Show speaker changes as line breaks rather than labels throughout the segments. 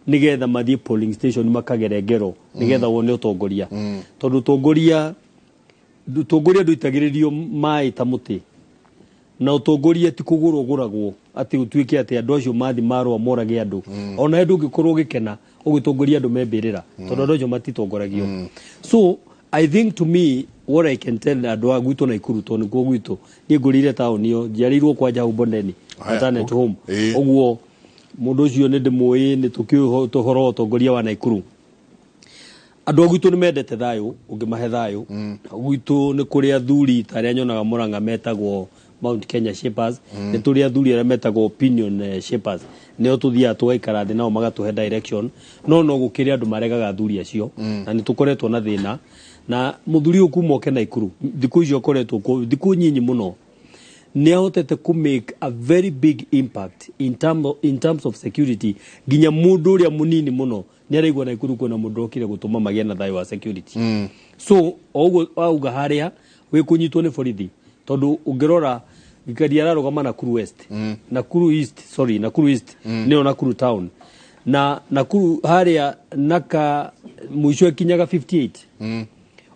Nĩgetha mathiĩ polling station makagere ngero nĩgetha wone ũtongoria, tondũ ũtongoria, ũtongoria ndũitagĩrĩrio maĩ ta mũtĩ, na ũtongoria ti kũgũrwo ũgũragwo atĩ ũtuĩke atĩ andũ acio mathi marũa morage andũ. Ona ndũngĩkorwo ũgĩkena ũgĩtongoria andũ me mbĩrĩra, tondũ andũ acio matitongoragio. So I think, to me, what I can tell andũ a gwitũ Naikuru, tondũ nĩkuo gwitũ, niĩ ngũrĩire taũni ĩyo, njiarĩirwo kwanja hau Bondeni.
Aya,
Maternity home. Ũguo mũndũ ũcio nĩ ndĩmũĩ, nĩ tũkĩũĩ ũhoro wa ũtongoria wa Naikuru. Andũ a gwitũ nĩ mendete thayũ, ũngĩmahe thayũ. Gwitũ nĩ kũrĩ athuri ta arĩa nyonaga Mũrang'a metagwo Mount Kenya Shapers, nĩ tũrĩ athuri arĩa metagwo opinion shapers, nĩo tũthiaga tũgaikara thĩ nao magatũhe direction. No gũkĩrĩ andũ maregaga athuri acio, na nĩ tũkoretwo na thĩna na mũthuri ũyũ kuma oke Naikuru. Thikũ icio akoretwo kuo thikũ nyinyi mũno, nĩ ahotete ku make a very big impact in terms of security. Nginya mũndũ ũrĩa mũnini mũno nĩ araigua Naikuru kwĩna mũndũ okire gũtũma magĩe na thayũ wa security. So o ũguo auga harĩa wĩ kũnyitwo nĩ borithi, tondũ ũngĩrora gĩkari ararũgama Nakuru West, Nakuru East, sorry, Nakuru East, nĩyo Nakuru Town na Nakuru harĩa naka mũico ĩkinyaga 58.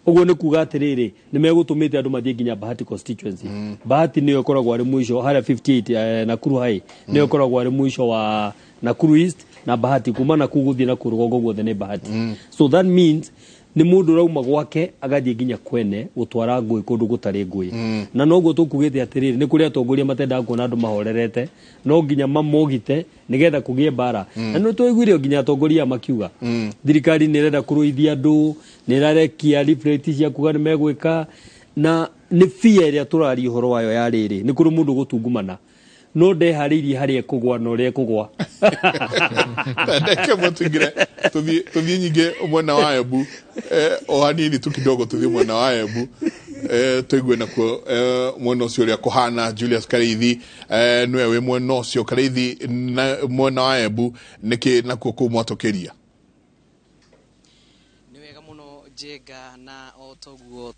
Ũguo nĩ kuga atĩrĩrĩ, nĩ megũtũmĩte andũ mathiĩ nginya Bahati constituency. Bahati nĩyo ĩkoragwo arĩ mũico harĩa 58, Nakuru High nĩyo ĩkoragwo arĩ mũico wa Nakuru East na Bahati. Kuma Nakuru gũthiĩ Nakuru rũgongo guothe nĩ Bahati. So that means nĩ mũndũ ũrauma gwake agathiĩ nginya kwene gũtwara ngũĩ kũndũ gũtarĩ ngũĩ. Na noguo tũkugĩte atĩrĩrĩ, nĩ kũrĩ atongoria matendaga kuona andũ mahorerete, no nginya mamogite nĩgetha kũgĩe mbara. Na nĩ twaiguire nginya atongoria makiuga thirikari nĩ ĩrenda kũrũithia andũ, nĩ ĩrarekia leaflet cia kuga nĩ megwĩka, na nĩ fear ĩrĩa tũraria ũhoro wayo ya rĩrĩ, nĩ kũrĩ mũndũ gũtungumana no ndeharĩirie harĩa ekũgwa na ũrĩa ekũgwa.
Ndeke mũtũingĩre, tũthiĩ nyingĩ mwena wa Embu, o hanini tu kidogo, tũthiĩ mwena wa Embu, tũigue nakuo mwena ũcio ũrĩa kũhana. Julius Kariithi nĩwe wĩ mwena ũcio. Kariithi, na mwena wa Embu nĩkĩ nakuo kũu mwatũkĩria?
Nĩ wega mũno, Njenga, na o toguo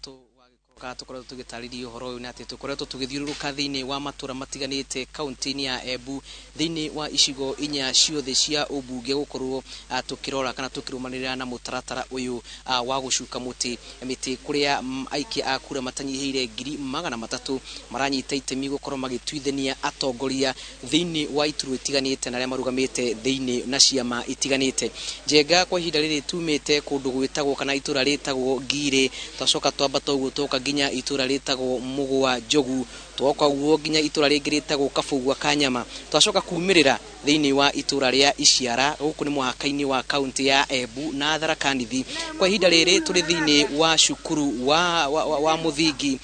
kana tũkoretwo tũgĩtarĩria ũhoro ũyũ nĩ atĩ tũkoretwo tũgĩthiũrũrũka thĩinĩ wa matũra matiganĩte kaunti-inĩ ya Embu, thĩinĩ wa icigo inya ciothe cia ũmbunge, gũkorwo tũkĩrora kana tũkĩrũmanĩrĩra na mũtaratara ũyũ wa gũcuka mũtĩ mĩtĩ, kũrĩa aikia a kura matanyihĩire 300,000 maranyita itemi gũkorwo magĩtuithania atongoria thĩinĩ wa iturwa itiganĩte na arĩa marũgamĩte thĩinĩ na ciama itiganĩte. Njenga, kwa ihinda rĩrĩ tumĩte kũndũ gwĩtagwo kana itũra rĩtagwo Ngirĩ, twacoka twambata ũguo twoka nginya itũra rĩtagwo Mũgwa Njogu, twoka ũguo nginya itũra rĩngĩ rĩtagwo Kabũgua Kanyama, twacoka kumĩrĩra thĩinĩ wa itũra rĩa Iciara. Gũkũ nĩ mũhaka-inĩ wa kaunti ya Embu na Tharaka Nithi. Kwa ihinda rĩrĩ tũrĩ thĩinĩ wa cukuru wa mũthingi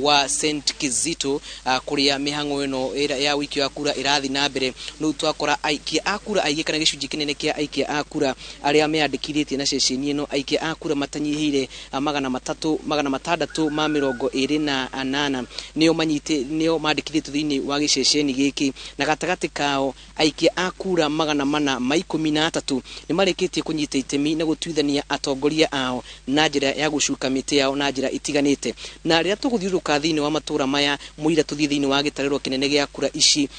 wa St Kizito, kũrĩa mĩhang'o ĩno ya ũikia wa kura ĩrathiĩ na mbere. Rĩu twakora aikia a kura aingĩ kana gĩcunjĩ kĩnene kĩa aikia a kura arĩa meyandĩkithĩtie na ceceni ĩno, aikia a kura matanyihĩire 300 628 nĩo manyite, nĩo mandĩkithĩtio thĩinĩ wa gĩceceni gĩkĩ, na gatagatĩ kao aikia a kura 413 nĩ marĩkĩtie kũnyita itemi na gũtuithania atongoria ao na njĩra ya gũcuka mĩtĩ yao na njĩra itiganĩte. Na rĩrĩa tũgũthiũrũrũka thĩinĩ wa matũra maya mũira tũthiĩ thĩinĩ wa gĩtarĩro kĩnene gĩa kura ici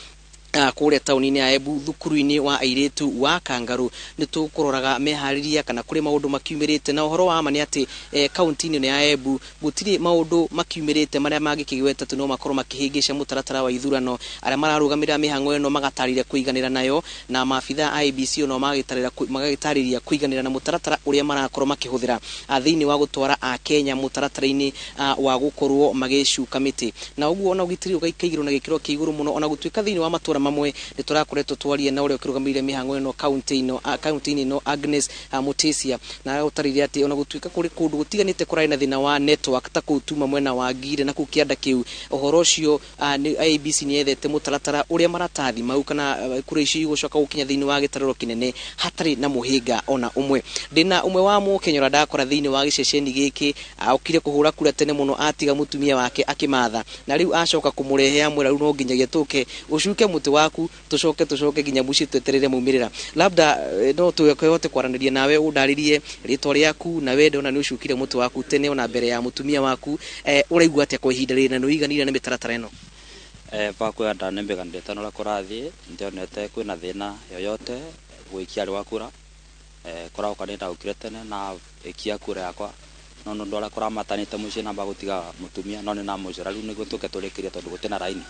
kũrĩa taũni-inĩ ya Embu, thukuru-inĩ wa airĩtu wa Kangarũ, nĩ tũkũroraga meharĩria kana kũrĩ maũndũ makiumĩrĩte. Na ũhoro wa ma nĩ atĩ kaunti-inĩ ĩno ya Embu gũtirĩ maũndũ makiumĩrĩte marĩa mangĩkĩgweta atĩ no makorwo makĩhĩngĩca mũtaratara wa ithurano. Arĩa mararũgamĩrĩra mĩhang'o ĩno magatarĩria kũiganĩra nayo, na maabitha a IEBC onao magagĩtarĩria kũiganĩra na mũtaratara ũrĩa marakorwo makĩhũthĩra thĩinĩ wa gũtwara Akenya mũtaratara-inĩ wa gũkorwo magĩcuka mĩtĩ. Na ũguo ona ũgitĩri ũgaikairwo na gĩkĩro kĩa igũrũ mũno, ona gũtuĩka thĩinĩ wa matũra mamwe nĩ tũrakoretwo twaria na ũrĩa ũkĩrũgamĩrĩire mĩhang'o ĩno kaunti-inĩ ĩno, Agnes Mutesia, na agũtarĩria atĩ ona gũtuĩka kũrĩ kũndũ gũtiganĩte kũrarĩ na thĩna wa network ta kũu tuma mwena wa Ngire na kũu kĩanda kĩu, ũhoro ũcio nĩ IEBC nĩ yethete mũtaratara ũrĩa maratathi mau kana kura icio igũcoka gũkinya thĩinĩ wa gĩtarũro kĩnene hatarĩ na mũhĩnga ona ũmwe. Ndĩna ũmwe wa mũkenya ũrĩa ndakora thĩinĩ wa gĩceceni gĩkĩ, okire kũhũra kura tene mũno, atiga mũtumia wake akĩmatha, na rĩu acoka kũmũrehe amwĩra rĩu no nginyagia tũke ũcuke mũtĩ waku, tũcoke nginya mũciĩ tweterere maumĩrĩra. Labda no tũhote kwaranĩria nawe, ũndarĩrie rĩtwa rĩaku, na we ndona nĩ ũcukire mũtĩ waku tene ona mbere ya mũtumia waku. Ũraigua atĩa kwa ihinda rĩrĩ, na nĩ ũiganĩire na mĩtaratara ĩno?
Bakwenda nĩ mbiga ndĩtana ũrĩa kũrathiĩ, ndionete kwĩna thĩna yoyote gũikia wa kura. Kũraũka nĩ ndaũkire tene na ĩkia kura yakwa no nĩ ũndũ ũrĩa kũramatanĩte mũciĩ namba gũtiga mũtumia no nĩ namũcora rĩu nĩguo tũke tũrĩkĩrie tondũ gũtirĩ na raini.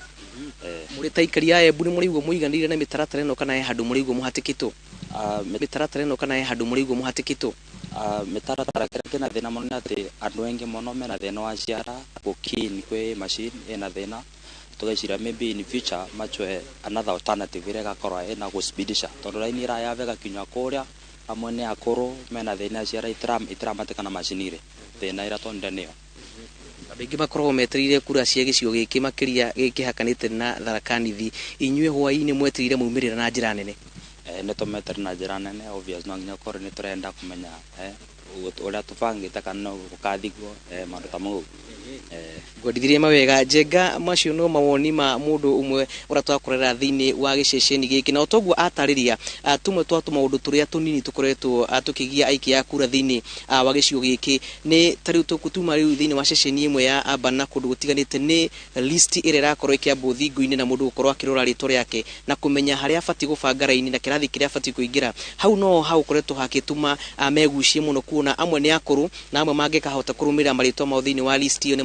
Mũrĩ ta aikari a Embu nĩ mũraigua mũiganĩire na mĩtaratara ĩno kana he handũ mũraigua mũhatĩkĩtwo? Mĩtaratara ĩno kana he handũ mũraigua mũhatĩkĩtwo?
Mĩtaratara kĩrĩa kĩna thĩna mũno nĩ atĩ andũ aingĩ mũno mena thĩna wa ciara gũkin kwĩ machine ĩna thĩna, tũgeciria maybe in future machwe another alternative ĩrĩa ĩgakorwo ĩna gũspeedisha tondũ raini ĩraya ĩgakinya kũrĩa amwe nĩ akũrũ mena thĩna ciara itiramatĩkana macini rĩ thĩna ĩrĩa tonire nĩyo.
Andũ aingĩ makoragwo metereire kura cia gĩcigo gĩkĩ makĩria gĩkĩhakanĩte na Tharaka Nithi. Inyuĩ hwaĩ-inĩ mwetereire maumĩrĩra na njĩra nene?
Nĩ tũmetereire na njĩra nene, obvious no nginya korwo nĩ tũrenda kũmenya ũrĩa tũbangĩte kana no gũkathigwo maũndũ ta mau.
Ngwendithirie mawega Njenga, macio no mawoni ma mũndũ ũmwe ũrĩa twakorera thĩinĩ wa gĩceceni gĩkĩ, na ũtoguo atarĩria tũmwe twa tũmaũndũ tũrĩa tũnini tũkoretwo tũkĩgia aikia a kura thĩinĩ wa gĩcigo gĩkĩ. Nĩ ta rĩu tũkũtuma rĩu thĩinĩ wa ceceni ĩmwe ya Urban na kũndũ gũtiganĩte nĩ list ĩrĩa ĩrakorwo ĩkĩambwo thingo-inĩ na mũndũ gũkorwo akĩrora rĩtwa rĩake na kũmenya harĩa abatiĩ gũbanga raini na kĩrathi kĩrĩa abatiĩ kũingĩra. Hau no hau ũkoretwo hakĩtũma megucie mũno kuona amwe nĩ akũrũ na amwe mangĩkahota kũrũmĩrĩra marĩtwa mao thĩinĩ wa list ĩyo nĩ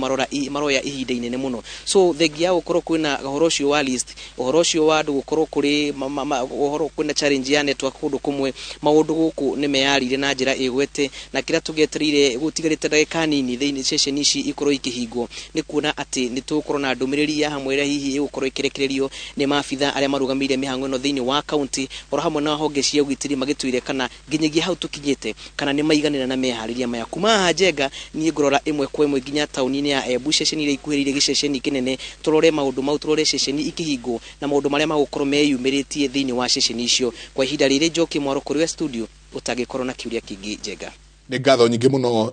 maroya ihinda inene mũno. So thengia ya gũkorwo kwĩna ũhoro ũcio wa list, ũhoro ũcio wa andũ gũkorwo kũrĩ ũhoro kwĩna challenge ya network kũndũ kũmwe, maũndũ gũkũ nĩ meyarire na njĩra ĩgwete, na kĩrĩa tũgetereire gũtigarĩte ndagĩka nini thĩinĩ ceceni ici ikorwo ikĩhingwo nĩ kuona atĩ nĩ tũgũkorwo na ndũmĩrĩri ya hamwe ĩrĩa hihi ĩgũkorwo ĩkĩrekererio nĩ maabitha arĩa marũgamĩrĩire mĩhang'o ĩno thĩinĩ wa kaunti oro hamwe na honge cia ũgitĩri magĩtwĩre kana nginyagia hau tũkinyĩte kana nĩ maiganĩra na meharĩria maya. Kuma haha Njenga niĩ ngũrora ĩmwe kwa ĩmwe nginya taũni-inĩ ya Embu ceceni iria ikuhĩrĩirie gĩceceni kĩnene, tũrore maũndũ mau, tũrore ceceni ikĩhingwo na maũndũ marĩa magũkorwo meyumĩrĩtie thĩinĩ wa ceceni icio. Kwa ihinda rĩrĩ njokie mwaro kũrĩ we studio ũtangĩkorwo na kĩũria kĩngĩ Njenga.
Nĩ ngatho nyingĩ mũno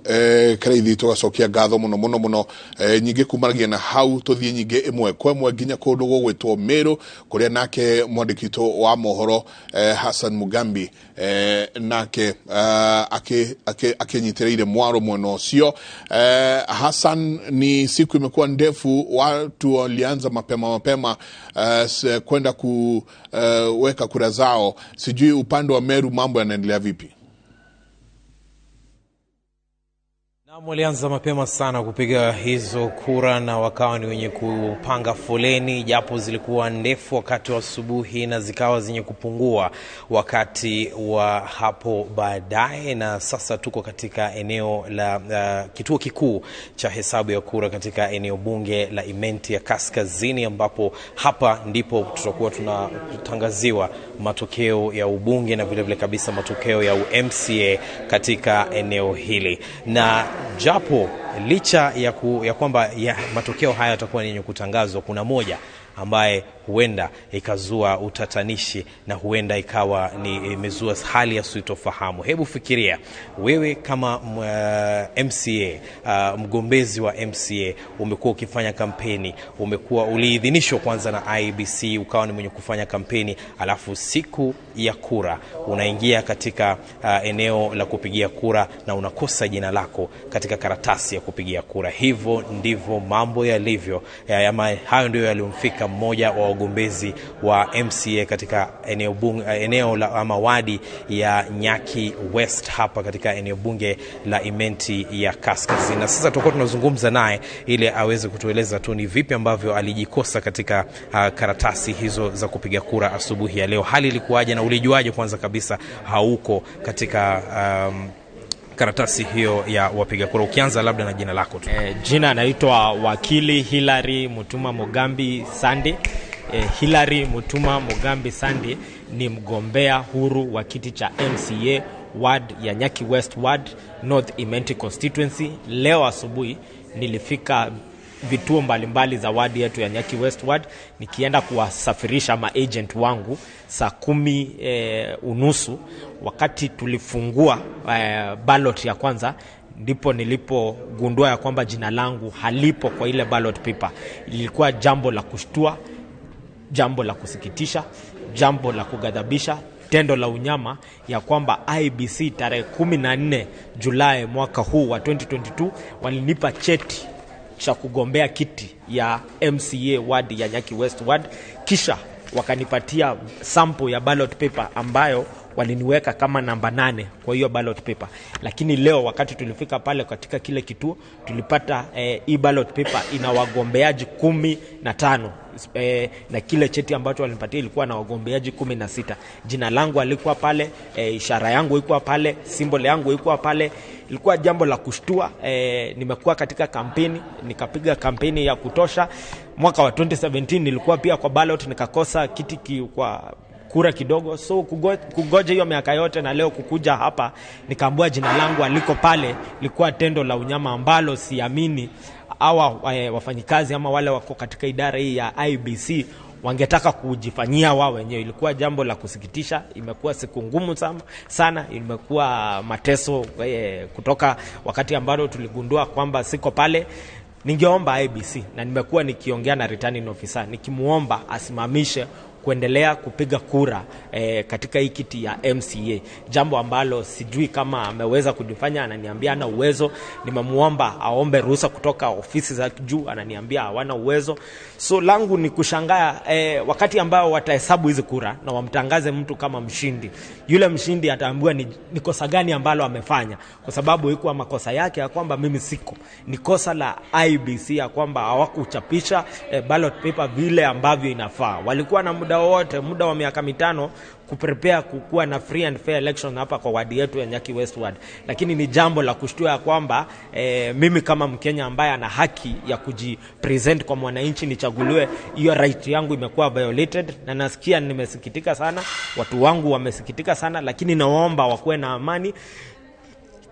Kĩraithi, tũgacokia ngatho mũno mũno mũno nyingĩ kumanagia na hau tũthiĩ nyingĩ ĩmwe kwa ĩmwe nginya kũndũ gũgwĩtwo Meru kũrĩa nake mwandĩki witũ wa mohoro Hassan Mugambi nake akinyitĩrĩire mwaro mwena ũcio. Hassan, ni siku imekuwa ndefu, watu walianza mapema mapema kwenda kuweka kura zao. Sijui upande wa Meru mambo yanaendelea vipi?
Walianza mapema sana kupiga hizo kura na wakawa ni wenye kupanga foleni, japo zilikuwa ndefu wakati wa asubuhi na zikawa zenye kupungua wakati wa hapo baadaye. Na sasa tuko katika eneo la kituo kikuu cha hesabu ya kura katika eneo bunge la Imenti ya Kaskazini, ambapo hapa ndipo tutakuwa tunatangaziwa matokeo ya ubunge na vile vile kabisa matokeo ya MCA katika eneo hili. Na japo licha ya kwamba matokeo haya yatakuwa yenye kutangazwa, kuna moja ambaye huenda ikazua utatanishi na huenda ikawa ni imezua hali ya sitofahamu. Hebu fikiria wewe kama MCA, mgombezi wa MCA, umekuwa ukifanya kampeni, umekuwa uliidhinishwa kwanza na IEBC, ukawa ni mwenye kufanya kampeni, alafu siku ya kura unaingia katika eneo la kupigia kura na unakosa jina lako katika karatasi ya kupigia kura. Hivyo ndivyo mambo yalivyo. Hayo ndio yaliyomfika mmoja wa wagombezi wa MCA katika eneo la ama wadi ya Nyaki West hapa katika eneo bunge la Imenti ya Kaskazini. Na sasa tutakuwa tunazungumza naye ili aweze kutueleza tu ni vipi ambavyo alijikosa katika karatasi hizo za kupiga kura asubuhi ya leo. Hali ilikuwaje na ulijuaje kwanza kabisa hauko katika karatasi hiyo ya wapiga kura? Ukianza labda na jina lako tu.
Jina naitwa Wakili Hilary Mutuma Mugambi Sande. Hilary Mutuma Mugambi Sande ni mgombea huru wa kiti cha MCA ward ya Nyaki West Ward, North Imenti Constituency. Leo asubuhi nilifika vituo mbalimbali za wadi yetu ya Nyaki West Ward nikienda kuwasafirisha ma agent wangu saa 10:15. Wakati tulifungua ballot ya kwanza, ndipo nilipogundua ya kwamba jina langu halipo kwa ile ballot paper. Ilikuwa jambo la kushtua, jambo la kusikitisha, jambo la kughadhabisha, tendo la unyama ya kwamba IEBC tarehe 14 Julai mwaka huu wa 2022 walinipa cheti cha kugombea kiti ya MCA ward ya Nyaki West Ward, kisha wakanipatia sample ya ballot paper ambayo Waliniweka kama namba 8 kwa hiyo ballot paper, lakini leo wakati tulifika pale katika kile kituo tulipata hii ballot paper ina wagombeaji 15, na kile cheti ambacho walinipatia ilikuwa na wagombeaji 16. Jina langu alikuwa pale, ishara yangu ilikuwa pale, symbol yangu ilikuwa pale. Ilikuwa jambo la kushtua. Nimekuwa katika kampeni, nikapiga kampeni ya kutosha. Mwaka wa 2017 nilikuwa pia kwa ballot, nikakosa kiti kwa kura kidogo. So kugoja hiyo miaka yote na leo kukuja hapa nikaambiwa jina langu aliko pale, ilikuwa tendo la unyama ambalo siamini hawa wafanyikazi ama wale wako katika idara hii ya IEBC wangetaka kujifanyia wao wenyewe. Ilikuwa jambo la kusikitisha. Imekuwa siku ngumu sana, sana. Imekuwa mateso kutoka wakati ambalo tuligundua kwamba siko pale. Ningeomba IEBC, na nimekuwa nikiongea na returning officer nikimuomba asimamishe kuendelea kupiga kura katika hii kiti ya MCA, jambo ambalo sijui kama ameweza kujifanya. Ananiambia ana uwezo. Nimemuomba aombe ruhusa kutoka ofisi za juu, ananiambia hawana uwezo. So langu ni kushangaa, wakati ambao watahesabu hizi kura na wamtangaze mtu kama mshindi, yule mshindi ataambiwa ni kosa gani ambalo amefanya, kwa sababu ikuwa makosa yake ya kwamba mimi siko, ni kosa la IEBC ya kwamba hawakuchapisha ballot paper vile ambavyo inafaa. Walikuwa na muda wote, muda wa miaka 5 kuprepare kukuwa na free and fair election hapa kwa wadi yetu ya Nyaki West Ward. Lakini ni jambo la kushtua ya kwamba mimi kama Mkenya ambaye ana haki ya kujipresent kwa mwananchi nichaguliwe, hiyo right yangu imekuwa violated, na nasikia nimesikitika sana, watu wangu wamesikitika sana, lakini naomba wakuwe na amani.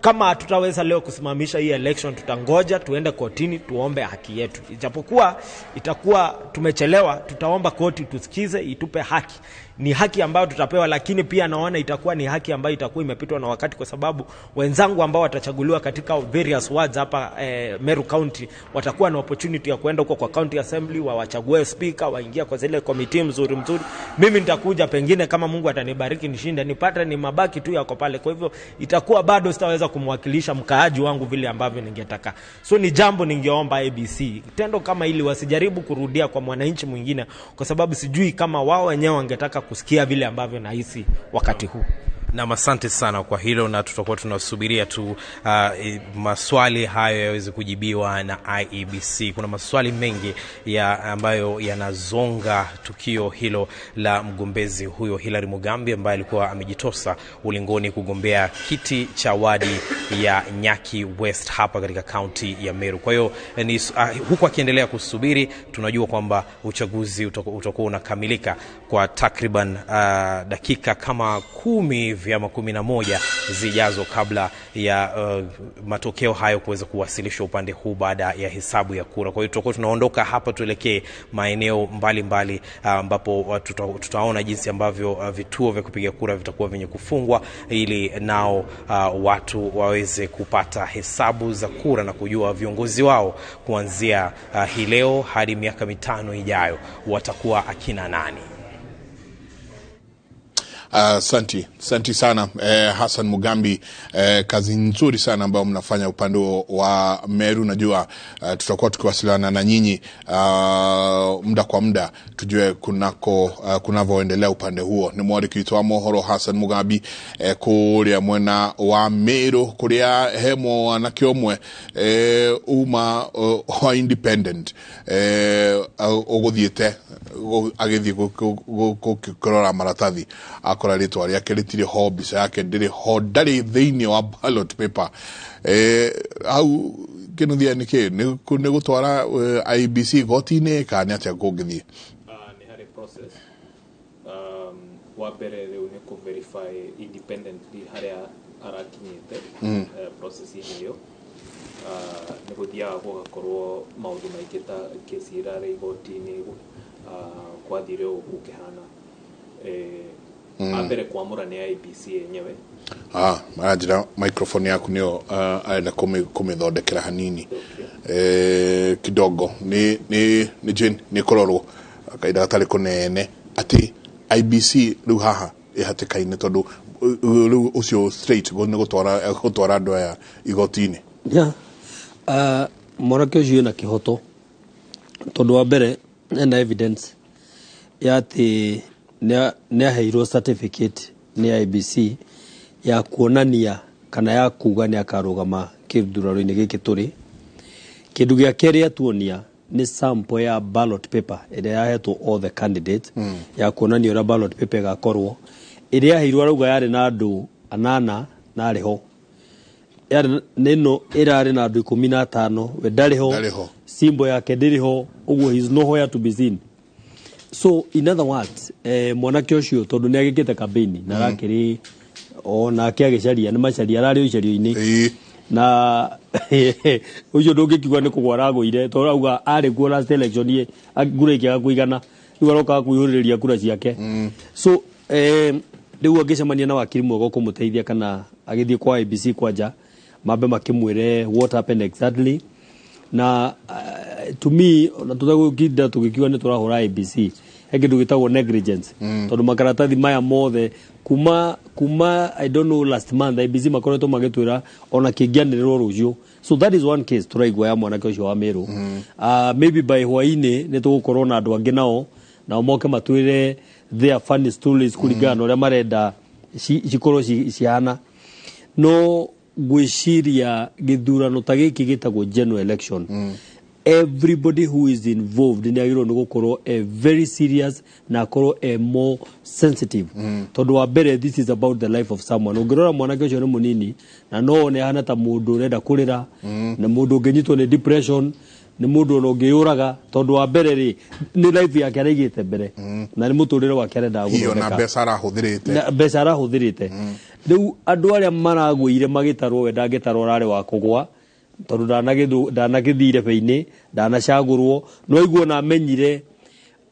Kama hatutaweza leo kusimamisha hii election, tutangoja tuende kotini tuombe haki yetu. Ijapokuwa itakuwa tumechelewa, tutaomba koti tusikize, itupe haki. Ni haki ambayo tutapewa, lakini pia naona itakuwa ni haki ambayo itakuwa imepitwa na wakati, kwa sababu wenzangu ambao watachaguliwa katika various wards hapa Meru County watakuwa na opportunity ya kuenda huko kwa county assembly, wawachague speaker, waingia kwa zile committee mzuri mzuri. Mimi nitakuja pengine kama Mungu atanibariki nishinde, nipate ni mabaki tu yako pale. Kwa hivyo itakuwa bado sitaweza kumwakilisha mkaaji wangu vile ambavyo ningetaka. So ni jambo ningeomba IEBC, tendo kama hili wasijaribu kurudia kwa mwananchi mwingine, kwa sababu sijui kama wao wenyewe wangetaka kusikia vile ambavyo nahisi wakati huu.
Na asante sana kwa hilo, na tutakuwa tunasubiria tu maswali hayo yaweze kujibiwa na IEBC. Kuna maswali mengi ya ambayo yanazonga tukio hilo la mgombezi huyo Hilary Mugambi ambaye alikuwa amejitosa ulingoni kugombea kiti cha wadi ya Nyaki West hapa katika kaunti ya Meru. Kwa hiyo huku akiendelea kusubiri, tunajua kwamba uchaguzi utakuwa unakamilika kwa takriban dakika kama 10 hivi ama 11 zijazo kabla ya matokeo hayo kuweza kuwasilishwa upande huu baada ya hesabu ya kura. Kwa hiyo tutakuwa tunaondoka hapa tuelekee maeneo mbalimbali ambapo tutaona jinsi ambavyo vituo vya kupiga kura vitakuwa vyenye kufungwa ili nao watu waweze kupata hesabu za kura na kujua viongozi wao kuanzia hii leo hadi miaka 5 ijayo watakuwa akina nani.
Asanti sana Hassan Mugambi, kazi nzuri sana ambayo mnafanya upande wa Meru. Najua tutakuwa tukiwasiliana na nyinyi muda kwa muda tujue kunako kunavyoendelea upande huo. Ni mwandiki wa mohoro Hassan Mugambi kuria mwena wa Meru kuria hemo anake omwe uma wa independent uguthiete agithie kurora maratathi akora ritwa riake ritire ho, mbica yake ndiri ho, ndari thiini wa ballot paper. Hau kinuthia niki ni gutwara IEBC goti-ini kana ni atia kungithie?
Ni hari process. Wa mbere riu ni ku verify independently haria arakinyite process-ini iyo. Ni guthiaga gugakorwo maundu maingi ta kesi irari igoti-ini, kwathire ũguo gũkĩhana. Ambere kuamura ni IEBC yenyewe.
Maranjira microphone yaku niyo arenda kumithondekera hanini kidogo. Ni Jane ni kororwo kaida gatari kunene ati IEBC riu haha ihatikaine tondu riu ucio straight ni gutwara andu aya igoti-ini.
Mwanake ucio ena kihoto tondu wa mbere ena evidence ya ati nĩ aheirwo certificate nĩ IEBC ya kuonania kana ya kuga nĩ akarũgama kĩthurano-inĩ gĩkĩ tũrĩ. Kĩndũ gĩa kerĩ atuonia nĩ sample ya ballot paper ĩrĩa yahetwo all the candidates, ya kuonania ũrĩa ballot paper ĩgakorwo. Ĩrĩa yaheirwo arauga yarĩ na andũ anana na arĩ ho. Yarĩ nĩ ĩno ĩrarĩ na andũ 15, we ndarĩ ho.
Ndarĩ ho.
Symbol yake ndĩrĩ ho, ũguo he is nowhere to be seen. So in other words, mwanake ũcio tondũ nĩ agĩkĩte campaign na arakĩrĩ o nake agĩcaria nĩ macaria ararĩ o icario-inĩ na ũcio ndũngĩkiuga nĩ kũgwa aragũire, tondũ auga arĩ kuo last election ĩ ngura ikĩaga kũigana, rĩu arokaga kwĩhũrĩrĩria kura ciake. So rĩu angĩcemania na wakiri mwega ũkũmũteithia kana agĩthiĩ kwa IEBC kwanja mambe makĩmwĩre what happened exactly. Na to me, ona tũtagũkinda tũgĩkiuga nĩ tũrahũra IEBC, he kĩndũ gĩtagwo negligence, tondũ makaratathi maya mothe kuma I don't know, last month IEBC makoretwo magĩtwĩra ona kĩngĩanĩrĩrwo rũciũ. So that is one case tũraigua ya mwanake ũcio wa Meru. Maybe by hwainĩ nĩ tũgũkorwo na andũ angĩ nao moke matwĩre their funny stories kũringana na ũrĩa marenda cikorwo cihana. No ngwĩciria gĩthurano ta gĩkĩ gĩtagwo general election, everybody who is involved nĩ agĩrĩirwo nĩ gũkorwo e very serious na akorwo e more sensitive, tondũ wa mbere this is about the life of someone. Ũngĩrora mwanake ũcio nĩ mũnini na no one ahana ta mũndũ ũrenda kũrĩra, na mũndũ ũngĩnyitwo nĩ depression, nĩ mũndũ ona ũngĩyũraga, tondũ wa mbere rĩ nĩ life yake araigĩte mbere na nĩ mũtũrĩre wake arendaga
Hiyo na
gũthondeka.
Mbeca arahũthĩrĩte.
Na mbeca arahũthĩrĩte. Rĩu andũ arĩa maragũire magĩtarwo, we ndangĩtarwo ararĩ wa kũgwa tondũ ndanagĩthire be-inĩ, ndanacagũrwo, no aiguo na amenyire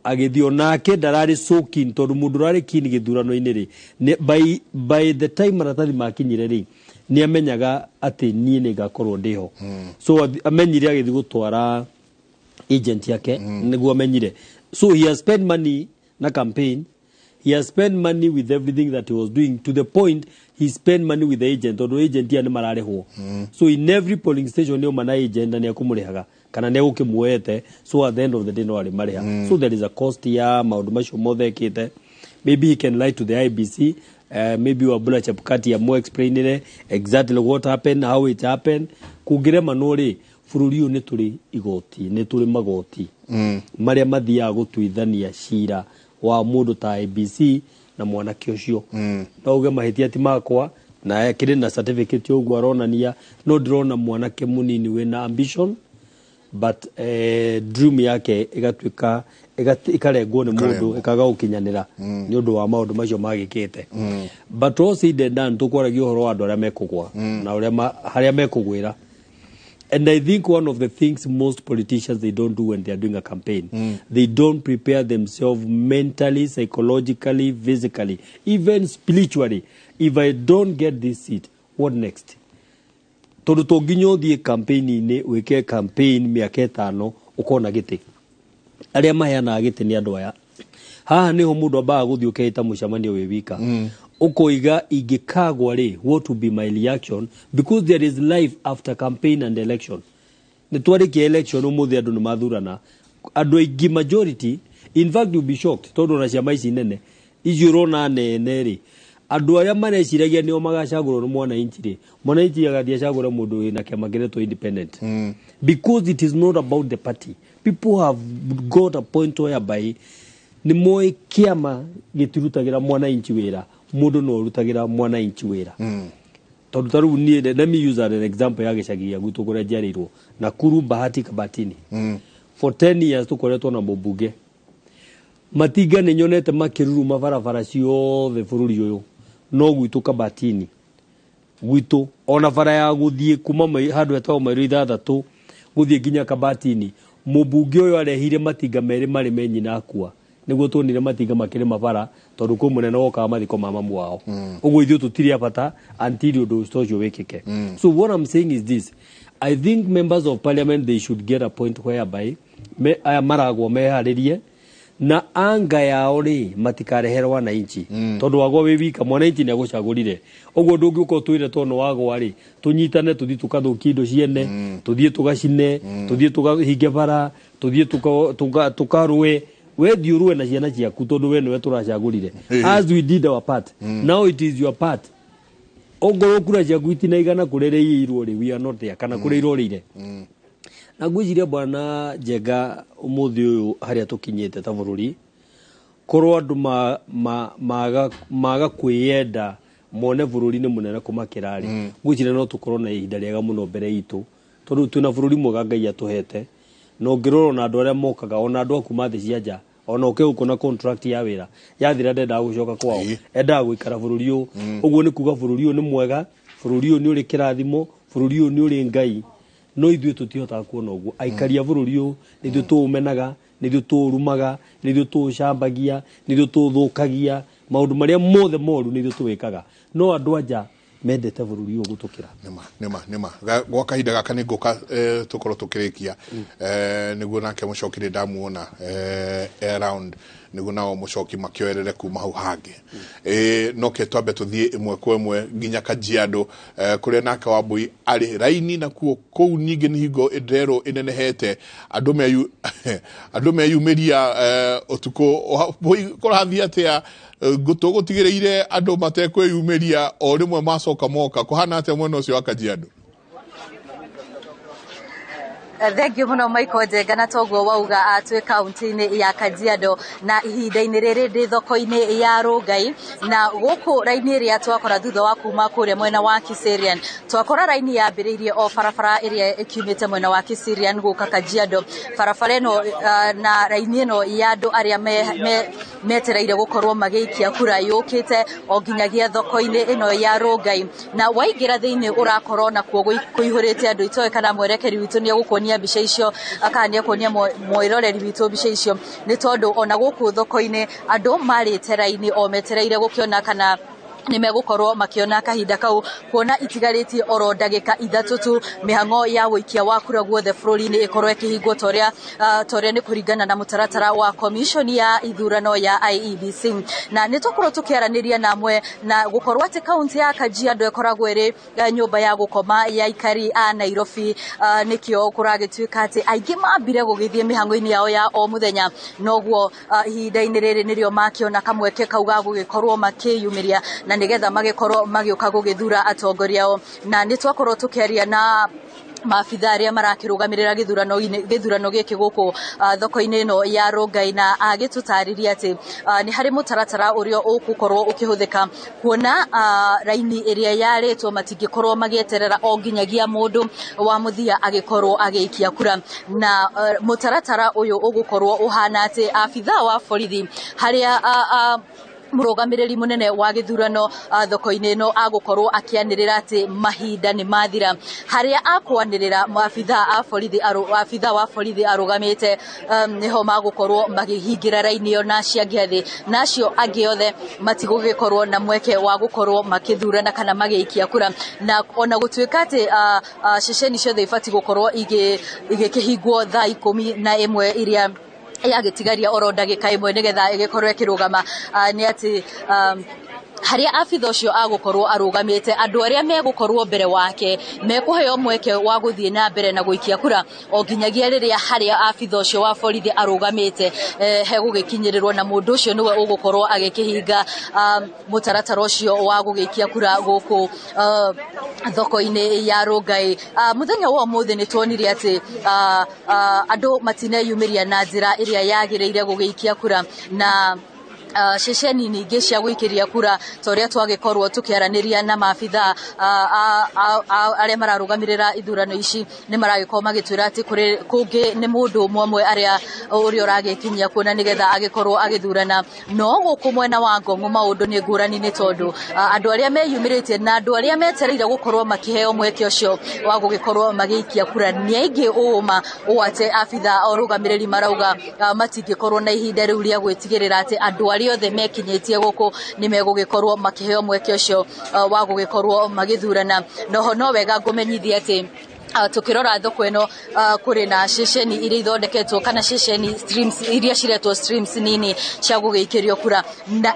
agĩthiĩ onake ndararĩ so keen, tondũ mũndũ ũrarĩ keen gĩthurano-inĩ rĩ by the time maratathi makinyire rĩ nĩ amenyaga atĩ niĩ nĩ ngakorwo ndĩho. So amenyire agĩthiĩ gũtwara agent yake nĩguo amenyire. So he has spent money na campaign, he has spent money with everything that he was doing, to the point he spent money with the agent, tondũ agent ya nĩ mararĩhwo. So in every polling station nĩ na agent na nĩ akũmũrĩhaga kana nĩ agũkĩmuoete. So at the end of the day no arĩ marĩha. So there is a cost ya maũndũ macio mothe ekĩte. Maybe he can lie to the IEBC, maybe Wabula Chebukati amu explainire exactly what happened, how it happened. Kũngĩrema rĩ, bũrũri ũyũ nĩ tũrĩ igoti, nĩ tũrĩ magoti marĩa mathiaga gũtuithania cira wa mũndũ ta IEBC na mwanake ũcio. No uge mahĩtia ti makwa na kĩrĩ na certificate ũguo aronania, no ndĩrona mwanake mũnini wĩna ambition, but dream yake ĩgatuĩka ĩkarengwo nĩ mũndũ, ĩkaga gũkinyanĩra nĩ ũndũ wa maũndũ macio magĩkĩte. But all said and done, tũkwaragia ũhoro wa andũ arĩa mekũgwa na ũrĩa harĩa mekũgwĩra. And I think one of the things most politicians, they don't do when they are doing a campaign, they don't prepare themselves mentally, psychologically, physically, even spiritually. If I don't get this seat, what next? Tondũ to nginya ũthiĩ campaign-inĩ wĩke campaign mĩaka 5 ũkona gĩtĩ. Arĩa maheanaga gĩtĩ nĩ andũ aya. Haha nĩho mũndũ ambaga gũthiĩ ũkehĩta mũcemanio wĩ wika, ũkoiga ingĩkagwa rĩ, what will be my reaction? Because there is life after campaign and election. Nĩ twarĩkia election ũmũthĩ, andũ nĩ mathurana, andũ aingĩ, majority in fact, you'll be shocked, tondũ ona ciama ici nene icio ũrona nene rĩ, andũ arĩa mareciragia nĩo magacagũrwo nĩ mwananchi rĩ, mwananchi agathiĩ acagũre mũndũ wĩna kĩama kĩretwo independent, because it is not about the party. People have got a point whereby nĩ moĩ kĩama gĩtirutagĩra mwananchi wĩra, mũndũ no ũrutagĩra mwananchi wĩra. Tondũ ta rĩu niĩ, let me use an example ya gĩcagi gĩa gwitũ kũrĩa njiarĩirwo, Nakuru Bahati Kabatini. For 10 years tũkoretwo na mũmbunge. Matinga nĩ nyonete makĩruruma barabara ciothe bũrũri ũyũ, no gwitũ Kabatini gwitũ ona bara ya gũthiĩ kuma handũ hetagwo mairo 6 gũthiĩ nginya Kabatini, mũmbunge ũyũ arehire matinga merĩ marĩ me nyina akua nĩguo tuonire matinga makĩrĩma bara, tondũ kwĩ mũnene wokaga mathiko ma mamu wao. Ũguo ithuĩ tũtirĩ a bata until ũndũ ũcio wĩkĩke. So what I'm saying is this: I think members of parliament, they should get a point whereby aya maragwo meharĩrie na anga yao rĩ matikareherwo wananchi, tondũ wagwa wĩ wika mwananchi nĩ agũcagũrire. Ũguo ndũngĩũka ũtwĩre tondũ wagwa rĩ tũnyitane tũthiĩ tũkathũkie indo ciene, tũthiĩ tũgacine, tũthiĩ tũkahinge bara, tũthiĩ tũkarũe. We thiĩ ũrũe na ciana ciaku, tondũ we nĩwe tũracagũrire. As we did our part, now it is your part. Ongorwo kura ciaku itinaigana kũrĩa ĩrĩirwo rĩ, we are not there, kana kũrĩa irorĩire. Na ngwĩciria, bwana Njenga, ũmũthĩ ũyũ harĩa tũkinyĩte ta bũrũri, korwo andũ maga kwĩyenda, mone bũrũri nĩ mũnene kũmakĩra rĩ, ngwĩciria no tũkorwo na ihinda rĩega mũno mbere itũ, tondũ twĩna bũrũri mwega Ngai atũhete. Na ũngĩrora ona andũ arĩa mokaga, ona andũ a kuma thĩ cia nja, ona ũke gũkũ na contract ya wĩra yathira, ndendaga gũcoka kwao, endaga gũikara bũrũri ũyũ. Ũguo nĩ kuga bũrũri ũyũ nĩ mwega, bũrũri ũyũ nĩ ũrĩ kĩrathimo, bũrũri ũyũ nĩ ũrĩ Ngai, no ithuĩ tũtihotaga kuona ũguo. Aikari a bũrũri ũyũ nĩ ithuĩ tũũmenaga, nĩ ithuĩ tũũrumaga, nĩ ithuĩ tũũcambagia, nĩ ithuĩ tũũthũkagia. Maũndũ marĩa mothe moru nĩ ithuĩ tũwĩkaga, no andũ anja mendete bũrũri ũyũ gũtũkĩra.
Nĩma, nĩma, nĩma. Gwa kahinda gaka nĩ ngũka tũkorwo tũkĩrĩkia nĩguo nake mũcoki nĩ ndamuona around, nĩguo nao mũcoki makĩoerere kuma hau hangĩ. No ke twambe tũthiĩ ĩmwe kwa ĩmwe nginya Kajiado, kũrĩa nake Wambui arĩ raini nakuo kũu. Ningĩ nĩ hingo ndĩrerwo ĩnenehete, andũ meyumĩria ũtukũ. Wambui, kũrathiĩ atĩa? Tũgũtigĩrĩire andũ matekwĩyumĩria o rĩmwe macoka moka. Kũhana atĩa mwena ũcio wa Kajiado?
Thank you mũno, Michael Njenga. Na toguo wauga, twĩ kaunti-inĩ ya Kajiado na ihinda-inĩ rĩrĩ ndĩ thoko-inĩ ya Rũngai, na gũkũ raini ĩrĩa twakora thutha wa kuma kũrĩa mwena wa Kiserian, twakora raini yambĩrĩirie o barabara ĩrĩa ĩkiumĩte mwena wa Kiserian gũka Kajiado. Barabara ĩno na raini ĩno ya andũ arĩa metereire gũkorwo magĩikia kura yũkĩte o nginyagia thoko-inĩ ĩno ya Rũngai, na waingĩra thĩinĩ ũrakorwo nakuo kũihũrĩte andũ. Itoĩ kana mwerekeri witũ nĩ egũkuonia mbica icio, kana nĩ ekuonia mwĩroreri witũ mbica icio, nĩ tondũ ona gũkũ thoko-inĩ andũ marĩte raini o metereire gũkĩona kana nĩ megũkorwo makĩona kahinda kau, kuona itigarĩtie oro ndagĩka 3 tu mĩhang'o ya ũikia wa kura guothe bũrũri-inĩ ĩkorwo ĩkĩhingwo, torĩa nĩ kũringana na mũtaratara wa commission ya ithurano ya IEBC. Na nĩ tũkorwo tũkĩaranĩria na amwe, na gũkorwo atĩ kaunti ya Kajiado ĩkoragwo ĩrĩ nyũmba ya gũkoma ya aikari a Nairobi, nĩkĩo kũragĩtuĩka atĩ aingĩ mambire gũgĩthiĩ mĩhang'o-inĩ yao ya o mũthenya, noguo ihinda-inĩ rĩrĩ nĩrĩo makĩona kamweke kau ga gũgĩkorwo makĩyumĩria na nĩgetha magĩkorwo magĩũka gũgĩthura atongoria ao. Na nĩ twakorwo tũkĩaria na maabitha arĩa marakĩrũgamĩrĩra gĩthurano gĩkĩ gũkũ thoko-inĩ ĩno ya Rongai, na agĩtũtarĩria atĩ nĩ harĩ mũtaratara ũrĩa ũgũkorwo ũkĩhũthĩka, kuona raini ĩrĩa yarĩtwo matingĩkorwo magĩeterera o nginyagia mũndũ wa mũthia agĩkorwo agĩikia kura. Na mũtaratara ũyũ ũgũkorwo ũhana atĩ abitha wa borithi harĩa mũrũgamĩrĩri mũnene wa gĩthurano thoko-inĩ ĩno agũkorwo akĩanĩrĩra atĩ mahinda nĩ mathira, harĩa akwanĩrĩra maabitha a borithi, abitha wa borithi arũgamĩte nĩho magũkorwo makĩhingĩra raini ĩyo, na acio angĩ thĩ na acio angĩ othe matigũgĩkorwo na mweke wa gũkorwo makĩthurana kana magĩikia kura. Na ona gũtuĩka atĩ ceceni ciothe ibatiĩ gũkorwo igĩkĩhingwo thaa 11 iria yagĩtigaria oro ndagĩka 1 nĩgetha ĩgĩkorwo ĩkĩrũgama, nĩ atĩ harĩa abitha ũcio agũkorwo arũgamĩte, andũ arĩa megũkorwo mbere wake mekũheo mweke wa gũthiĩ na mbere na gũikia kura o nginyagia rĩrĩa harĩa abitha ũcio wa borithi arũgamĩte hegũgĩkinyĩrĩrwo, na mũndũ ũcio nĩwe ũgũkorwo agĩkĩhinga mũtaratara ũcio wa gũgĩikia kura gũkũ thoko-inĩ ya Rongai. Mũthenya wa ũmũthĩ nĩ tuonire atĩ andũ matineyumĩria na njĩra ĩrĩa yagĩrĩire gũgĩikia kura, na ceceni nyingĩ cia gũikĩria kura, ta ũrĩa twagĩkorwo tũkĩaranĩria na maabitha arĩa mararũgamĩrĩra ithurano ici, nĩ maragĩkorwo magĩtwĩra atĩ kũrĩ kũngĩ nĩ mũndũ ũmwe ũmwe arĩa ũrĩa ũragĩkinyia kuona nĩgetha agĩkorwo agĩthurana. No gũkũ mwena wa Ngong'o maũndũ nĩ ngũrani, nĩ tondũ andũ arĩa meyumĩrĩtie na andũ arĩa metereire gũkorwo makĩheo mweke ũcio wa gũgĩkorwo magĩikia kura nĩ aingĩ ũma ũũ atĩ abitha arũgamĩrĩri marauga matingĩkorwo na ihinda rĩu rĩa gwĩtigĩrĩra atĩ andũ arĩa othe mekinyĩtie gũkũ nĩ megũgĩkorwo makĩheo mweke ũcio wa gũgĩkorwo magĩthurana. Noho no wega ngũmenyithie atĩ Tukirora thoko ĩno, kũrĩ na ceceni iria ithondeketwo kana ceceni streams iria ciretwo streams nini cia gũgĩikĩrio kura, na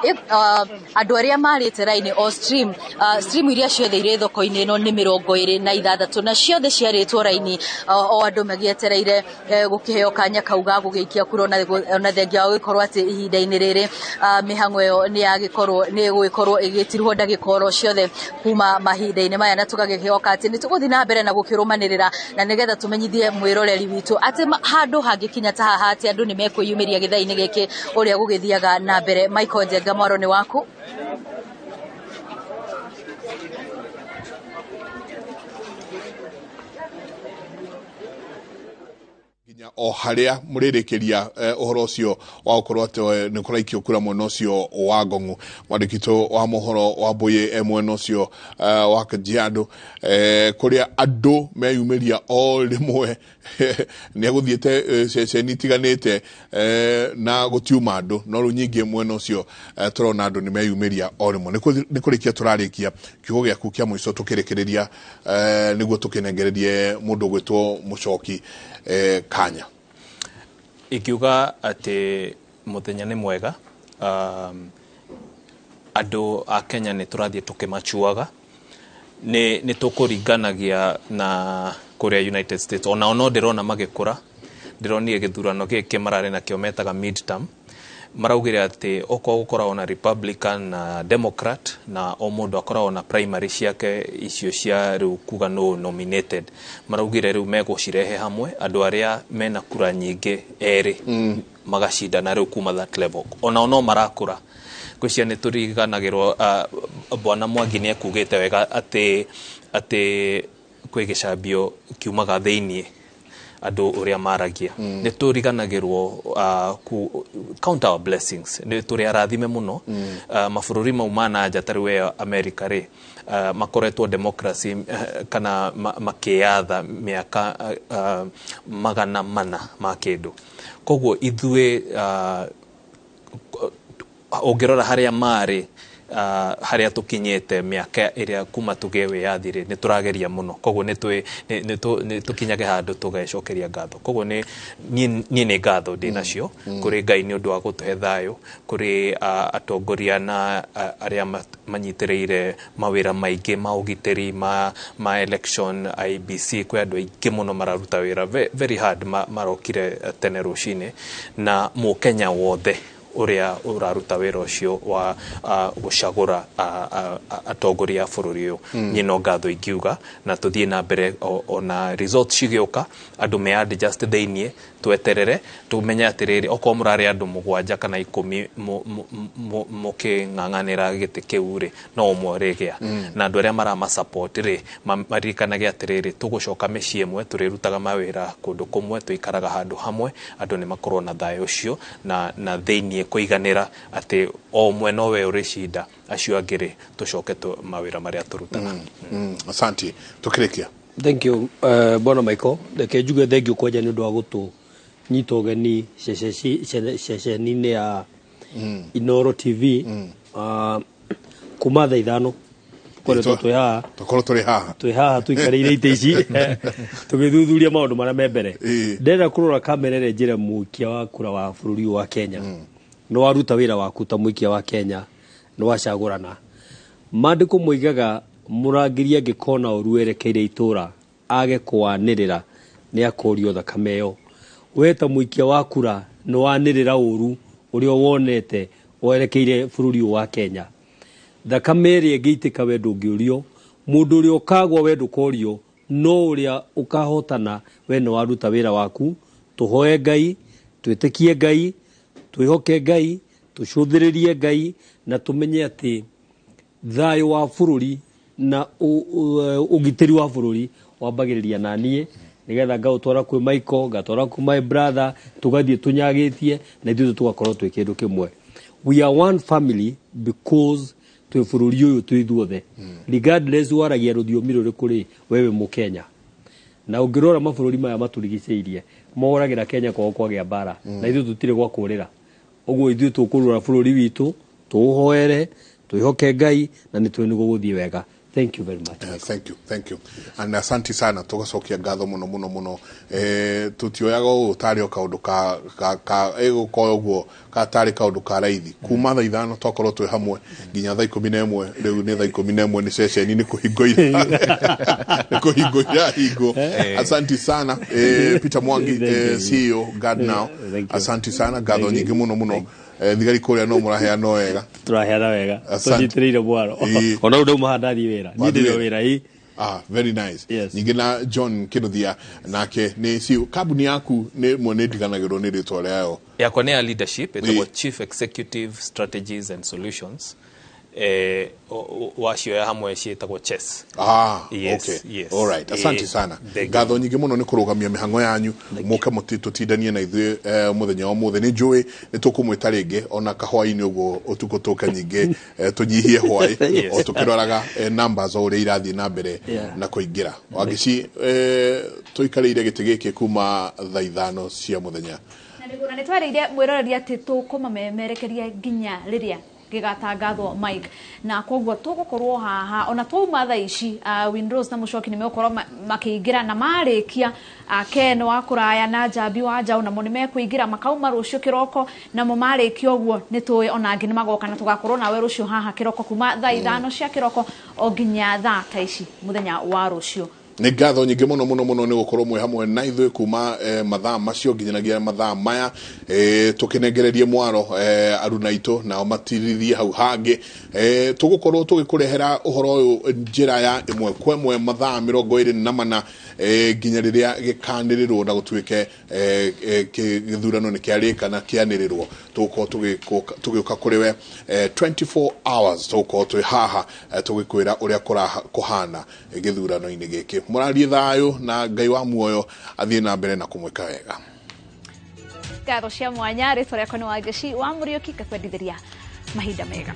andũ arĩa marĩte raini o stream, stream iria ciothe irĩ thoko-inĩ ĩno nĩ 26, na ciothe ciarĩtwo raini, o andũ magĩetereire gũkĩheo kanya kau ga gũgĩikia kura, ona thengia wa gũgĩkorwo atĩ ihinda-inĩ rĩrĩ mĩhang'o ĩyo nĩ yagĩkorwo nĩ ĩgũgĩkorwo ĩgĩtirwo ndagĩka oro ciothe kuma mahinda-inĩ maya, na tũgagĩkĩhoka atĩ nĩ tũgũthiĩ na mbere na gũkĩrũmanĩrĩra na nĩgetha tũmenyithie mwĩroreri witũ atĩ handũ hangĩkinya ta haha atĩ andũ nĩ mekwĩyumĩria gĩthaa-inĩ gĩkĩ ũrĩa gũgĩthiaga na mbere. Michael Njenga, mwaro nĩ waku.
Nginya o haria mũrĩrĩkĩria ũhoro ũcio wa gũkorwo atĩ nĩ kũraikio kura mwena ũcio wa Ngong'u. Mwandĩki wa mohoro wa Mbũyĩ e mwena ũcio wa Kajiado, kũrĩa andũ meyumĩria o rĩmwe. Nĩ egũthiĩte ceceni itiganĩte na gũtiuma andũ, no rĩu nyingĩ mwena ũcio tũrona andũ nĩ meyumĩria o rĩmwe. Nĩ kũrĩkia tũrarĩkia, kiugo gĩaku kĩa mũico tũkĩrĩkĩrĩria, nĩguo tũkĩnengererie mũndũ ũgwĩtwo Mũcoki kanya.
Ingiuga atĩ mũthenya nĩ mwega. Andũ a Kenya nĩ tũrathiĩ tũkĩmacuaga, nĩ tũkũringanagia na kũrĩa United States, onao no ndĩrona magĩkũra. Ndĩronire gĩthurano gĩkĩ mararĩ nakĩo metaga midterm, maraugire atĩ okorwo gũkoragwo na Republican na Democrat, na o mũndũ akoragwo na primary ciake icio cia rĩu kuga no nominated, maraugire rĩu megũcirehe hamwe, andũ arĩa mena kura nyingĩ erĩ magacindana rĩu kuma that level. Onao no marakũra. Ngwĩciria nĩ tũriganagĩrwo, bwana Mwangi nĩ ekugĩte wega atĩ kwĩ gĩcambio kiumaga thĩiniĩ andũ ũrĩa maragia. Nĩ tũriganagĩrwo count our blessings, nĩ tũrĩ arathime mũno. Mabũrũri mau ma na nja, ta rĩu ĩyo America rĩ, makoretwo democracy kana makĩyatha mĩaka 400 ma kĩndũ. Koguo ithuĩ, ũngĩrora harĩa marĩ, harĩa tũkinyĩte mĩaka ĩrĩa kuma tũgĩe wĩyathi rĩ, nĩ tũrageria mũno. Koguo nĩ tũkinyage handũ tũgecokeria ngatho. Koguo nĩ niĩ nĩ ngatho ndĩ nacio kũrĩ Ngai nĩ ũndũ wa gũtũhe thayũ, kũrĩ atongoria na arĩa manyitĩrĩire mawĩra maingĩ ma ũgitĩri, ma election, IEBC. Kwĩ andũ aingĩ mũno mararuta wĩra very hard, marokire tene rũcinĩ, na mũkenya wothe ũrĩa ũraruta wĩra ũcio wa gũcagũra atongoria a bũrũri ũyũ. Niĩ no ngatho ingiuga, na tũthiĩ na mbere ona results cigĩũka, andũ me adjust thĩiniĩ, tweterere tũmenye atĩrĩrĩ, okorwo mũrarĩ andũ 7 kana 10 mũkĩng'ang'anĩra gĩtĩ kĩu rĩ, no ũmwe ũrĩgĩa. Na andũ arĩa marama support rĩ, maririkanage atĩrĩrĩ, tũgũcoka mĩciĩ ĩmwe, tũrĩrutaga mawĩra kũndũ kũmwe, tũikaraga handũ hamwe, andũ nĩ makorwo na thayũ ũcio na thĩiniĩ kũiganĩra atĩ o ũmwe nowe ũrĩcinda, acio angĩ rĩ, tũcoke mawĩra marĩa tũrutaga.
Asante. Tukĩrĩkia.
Thank you, bwana Michael. Reke njuge thank you kwanja nĩ ũndũ wa gũtũnyita ũgeni ceceni-inĩ ya Inooro TV. Kuma thaa 5 tũkoretwo twĩ haha.
Tũkorwo tũrĩ haha.
Twĩ haha tũikarĩire itĩ ici tũgĩthuthuria maũndũ marĩa me mbere. Ndĩrenda kũrora kamera ĩrĩa njĩre mũikia wa kura wa bũrũri ũyũ wa Kenya, nĩ waruta wĩra waku ta mũikia wa Kenya, nĩ wacagũrana. Maandĩko moigaga mũrangĩri angĩkona ũru erekeire itũra age kwanĩrĩra nĩ akũrio thakame ĩyo. We ta mũikia wa kura nĩ wanĩrĩra ũru ũrĩa wonete werekeire bũrũri ũyũ wa Kenya, thakame ĩrĩa ĩngĩitĩka we ndũngĩũrio, mũndũ ũrĩa ũkagwa we ndũkorio, no ũrĩa ũkahotana we nĩ waruta wĩra waku. Tũhoe Ngai, twĩtĩkie Ngai, twĩhoke Ngai, tũcũthĩrĩrie Ngai, na tũmenye atĩ thayũ wa bũrũri na ũgitĩri wa bũrũri wambagĩrĩria na niĩ, nĩgetha ngaũtwara kwĩ Michael, ngatwara kwĩ my brother, tũgathiĩ tũnyagĩtie na ithuĩ tũgakorwo twĩ kĩndũ kĩmwe. We are one family because twĩ bũrũri ũyũ twĩ ithuothe, regardless waragia rũthiomi rũrĩkũ rĩ, we wĩ mũkenya. Na ũngĩrora mabũrũri maya matũrigicĩirie moragĩra Kenya kwao kwagĩa mbara, na ithuĩ tũtirĩ gwa kũrĩra. Ũguo ithuĩ tũkũrora bũrũri witũ, tũũhoere, twĩhoke Ngai, na nĩ tũĩ nĩ gũgũthiĩ wega. Thank you very much.
Thank you, thank you. And asanti sana, tugacokia ngatho muno muno muno. Tutioyaga ũũ tarĩ o kaũndũ ka ĩgũkorwo ũguo ka tarĩ kaũndũ ka raithi. Kuma thaa 5 twakorwo twĩ hamwe nginya thaa 11, rĩu nĩ thaa 11 nĩ ceceni nĩ kũhingwo nĩ kũhingwo irahingwo. Asanti sana Peter Mwangi, CEO Guard Now. Asanti sana, ngatho nyingĩ muno muno. Thigari kũrĩa no mũraheana wega.
Tũraheana wega. Tũnyitĩrĩire mwaro. Ona rĩu ndauma haha ndathiĩ wĩra. Niĩ ndĩrĩ o wĩra ĩ.
Ah, very nice. Yes. Nyingĩ na John Kinuthia nake nĩ CEO. Kambuni yaku nĩ ĩmwe nĩ ndiganagĩrwo nĩ rĩtwa rĩayo.
Yakwa nĩ ya leadership, ĩtagwo Chief Executive Strategies and Solutions. Wacioya hamwe ciĩtagwo CHESS.
Ah,
yes,
okay.
Yes.
All right. Asante sana. Ngatho nyingĩ mũno nĩ kũrũgamia mĩhang'o yanyu mũke tũtindanie na ithuĩ mũthenya wa ũmũthĩ. Nĩ njũĩ nĩ tũkũmwĩta rĩngĩ ona kahwainĩ ũguo ũtukũ tũke nyingĩ tũnyihie hwaĩ o tũkĩroraga numbers o ũrĩa irathiĩ na mbere na kũingĩra. Wangĩci tũikarĩire gĩtĩ gĩkĩ kuma thaa 5 cia mũthenya.
Na nĩ twarĩire mwĩroreri atĩ tũkũmamemerekeria nginya rĩrĩa gĩgatangathwo Mike, na koguo tũgũkorwo haha ona twauma thaa ici. Windows na Mũcoki nĩ megũkorwo makĩingĩra na marĩkia Ken wa kũraya na Njambi wa Njaũ namo nĩ mekũingĩra makauma rũciũ kĩroko, namo marĩkia ũguo nĩ tũĩ ona angĩ nĩ magoka na tũgakorwo nawe rũciũ haha kĩroko kuma thaa 5 cia kĩroko o nginya thaa ta ici mũthenya wa rũciũ.
Nĩ ngatho nyingĩ mũno mũno mũno nĩ gũkorwo mwĩ hamwe na ithuĩ kuma mathaa macio nginyanagia mathaa maya. Tũkĩnengererie mwaro aruna aitũ nao matirithie hau hangĩ. Tũgũkorwo tũgĩkũrehera ũhoro ũyũ njĩra ya ĩmwe kwa ĩmwe mathaa 24 nginya rĩrĩa gĩkanĩrĩrwo na gũtuĩke gĩthurano nĩ kĩarĩka na kĩanĩrĩrwo. Tũgũkorwo tũgĩũka kũrĩ we 24 hours, tũgũkorwo twĩ haha tũgĩkwĩra ũrĩa kũhana gĩthurano-inĩ gĩkĩ. Mũrarie thayũ na Ngai wa muoyo athiĩ na mbere na kũmwĩka wega.
Ngatho cia mwanya, rĩtwa rĩakwa nĩ Wangeci wa Mũriũki, ngakwendithĩria mahinda mega.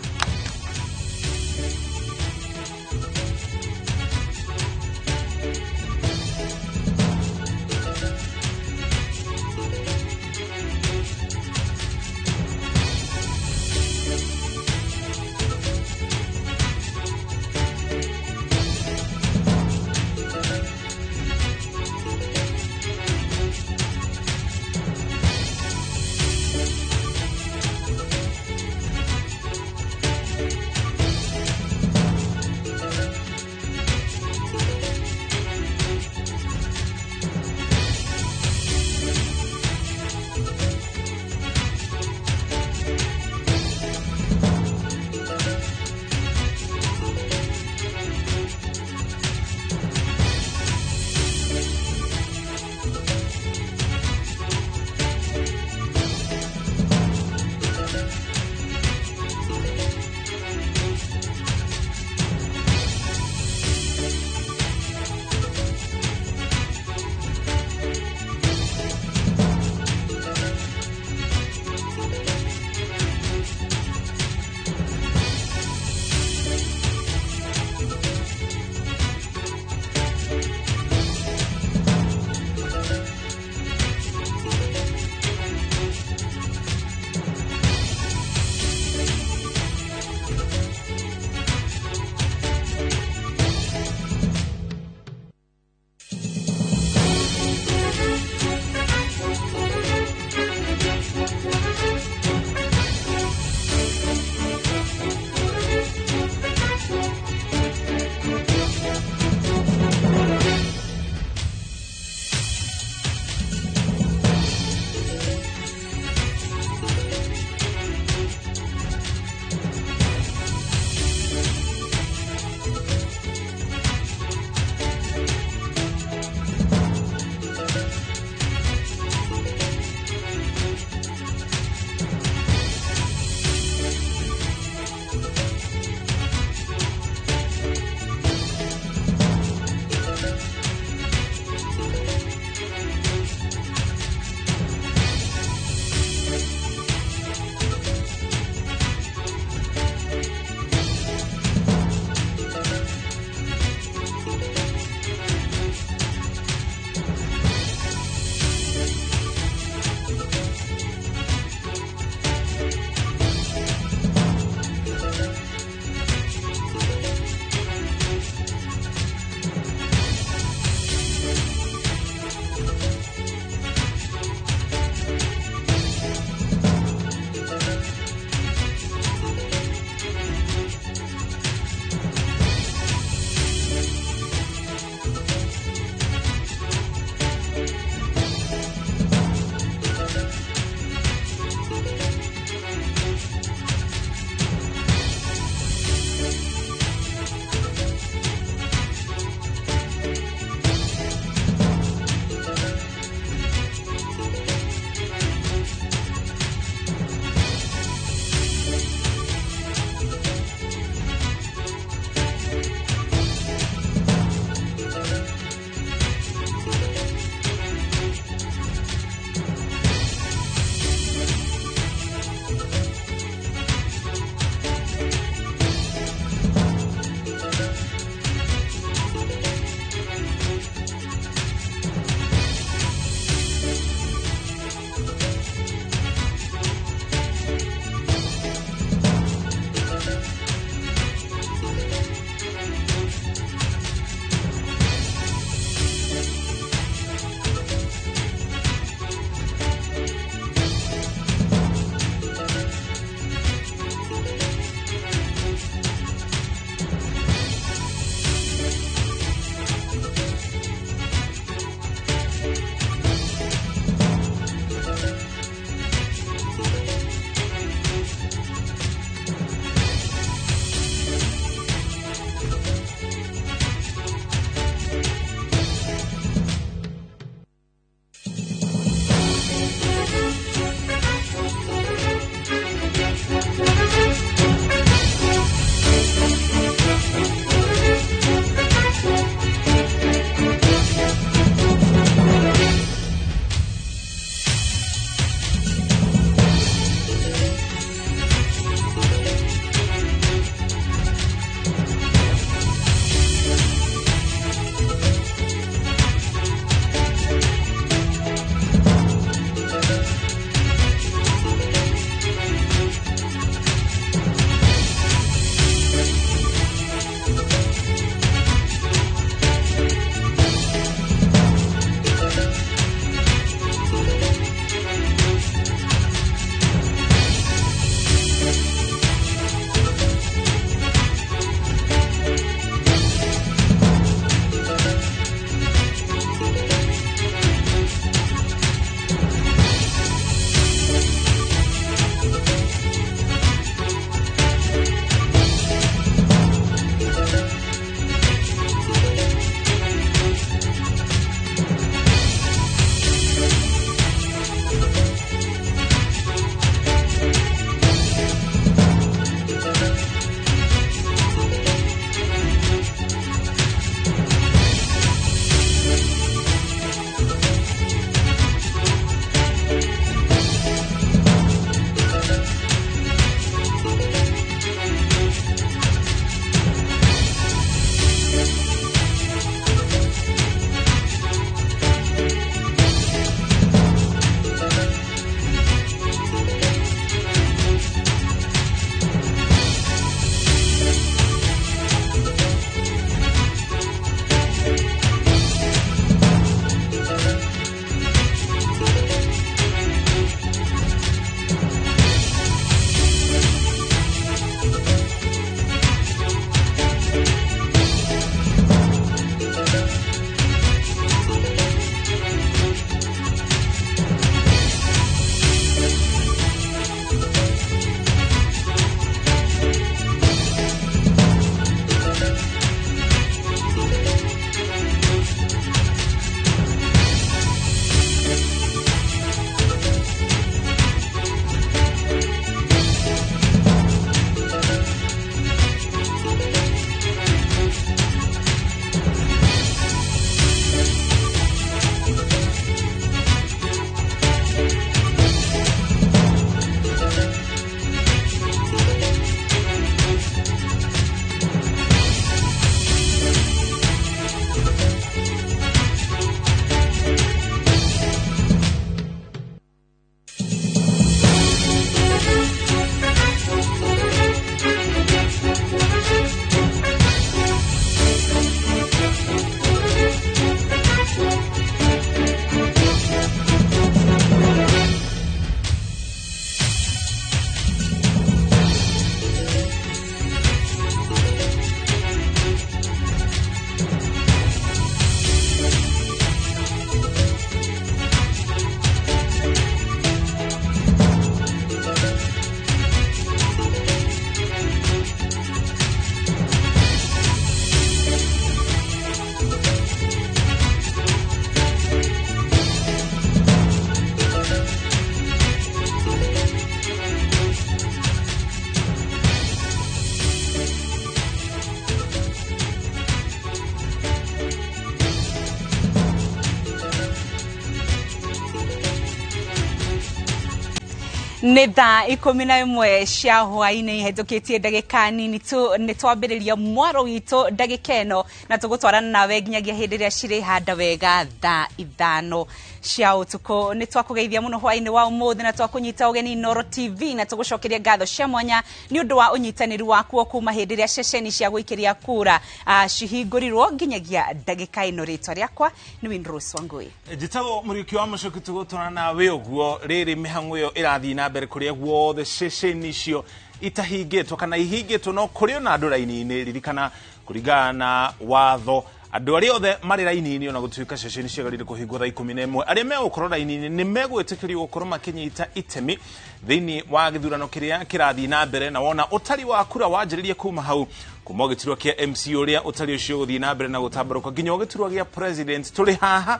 Nĩ thaa 11 cia hwaĩ-inĩ ihĩtũkĩtie ndagĩka nini tu. Nĩ twambĩrĩria mwaro witũ ndagĩka ĩno na tũgũtwarana nawe nginyagia hĩndĩ ĩrĩa cirĩhanda wega thaa 5 cia ũtukũ. Nĩ twakũgeithia mũno hwaĩ-inĩ wa ũmũthĩ na twakũnyita ũgeni Inooro TV, na tũgũcokeria ngatho cia mwanya nĩ ũndũ wa ũnyitanĩri wakuo kuma hĩndĩ ĩrĩa ceceni cia gũikĩria kura cihingũrirwo nginyagia ndagĩka ĩno. Rĩtwa rĩakwa nĩ Winrose Wangui.
Njĩtagwo Mũriũki wa Mũcoki. Tũgũtwarana nawe ũguo rĩrĩ mĩhang'o ĩyo ĩrathiĩ na mbere kũrĩa guothe ceceni icio itahingĩtwo kana ihingĩtwo, no kũrĩ ona andũ raini-inĩ. Ririkana, kũringana na watho, andũ arĩa othe marĩ raini-inĩ, ona gũtuĩka ceceni ciagĩrĩire kũhingwo thaa 11, arĩa megũkorwo raini-inĩ nĩ megwĩtĩkĩrio gũkorwo makĩnyita itemi thĩinĩ wa gĩthurano kĩrĩa kĩrathiĩ na mbere. Na wona ũtari wa kura wanjĩrĩrie kuma hau, kuma gĩturwa kĩa MC, ũrĩa ũtari ũcio ũgũthiĩ na mbere na gũtambũrũka nginya gĩturwa gĩa president. Tũrĩ haha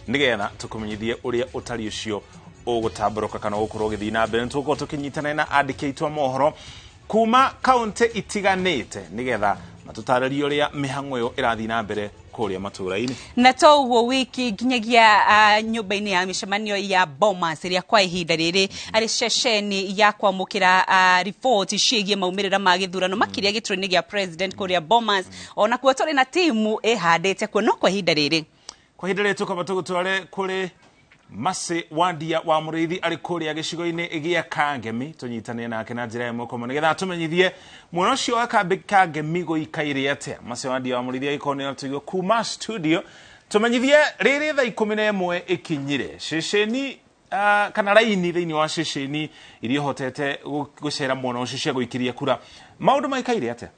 nĩgetha tũkũmenyithie ũrĩa ũtari ũcio ũgũtambũrũka kana ũgũkorwo ũgĩthiĩ na mbere. Nĩ tũgũkorwo tũkĩnyitanĩra na andĩki aitũ a mohoro kuma kaunti itiganĩte nĩgetha matũtarĩrie ũrĩa mĩhang'o ĩyo ĩrathiĩ na mbere kũrĩa matũũra-inĩ.
Na to ũguo wiki, nginyagia nyũmba-inĩ ya mĩcemanio ya Bomas ĩrĩa kwa ihinda rĩrĩ arĩ ceceni ya kwamũkĩra riboti ciĩgiĩ maumĩrĩra ma gĩthurano, makĩria gĩturwa-inĩ gĩa president kũrĩa Bomas. Ona kuo tũrĩ na timu ĩhandĩte kuo, no kwa ihinda rĩrĩ,
kwa ihinda rĩrĩ tũkamba tũgũtware kũrĩ Mercy Wandia wa Mũrĩithi arĩ kũrĩa gĩcigo-inĩ gĩa Kangemi, tũnyitanĩre nake na njĩra ya ĩmwe kwa ĩmwe nĩgetha atũmenyithie mwena ũcio wa kambĩ Kangemi gũikaire atĩa. Mercy Wandia wa Mũrĩithi agĩkorwo nĩ aratũigua kuma studio, tũmenyithie rĩrĩ thaa 11 ĩkinyire, ceceni kana raini thĩinĩ wa ceceni iria ũhotete gũcera mwena ũcio cia gũikĩria kura, maũndũ maikaire atĩa?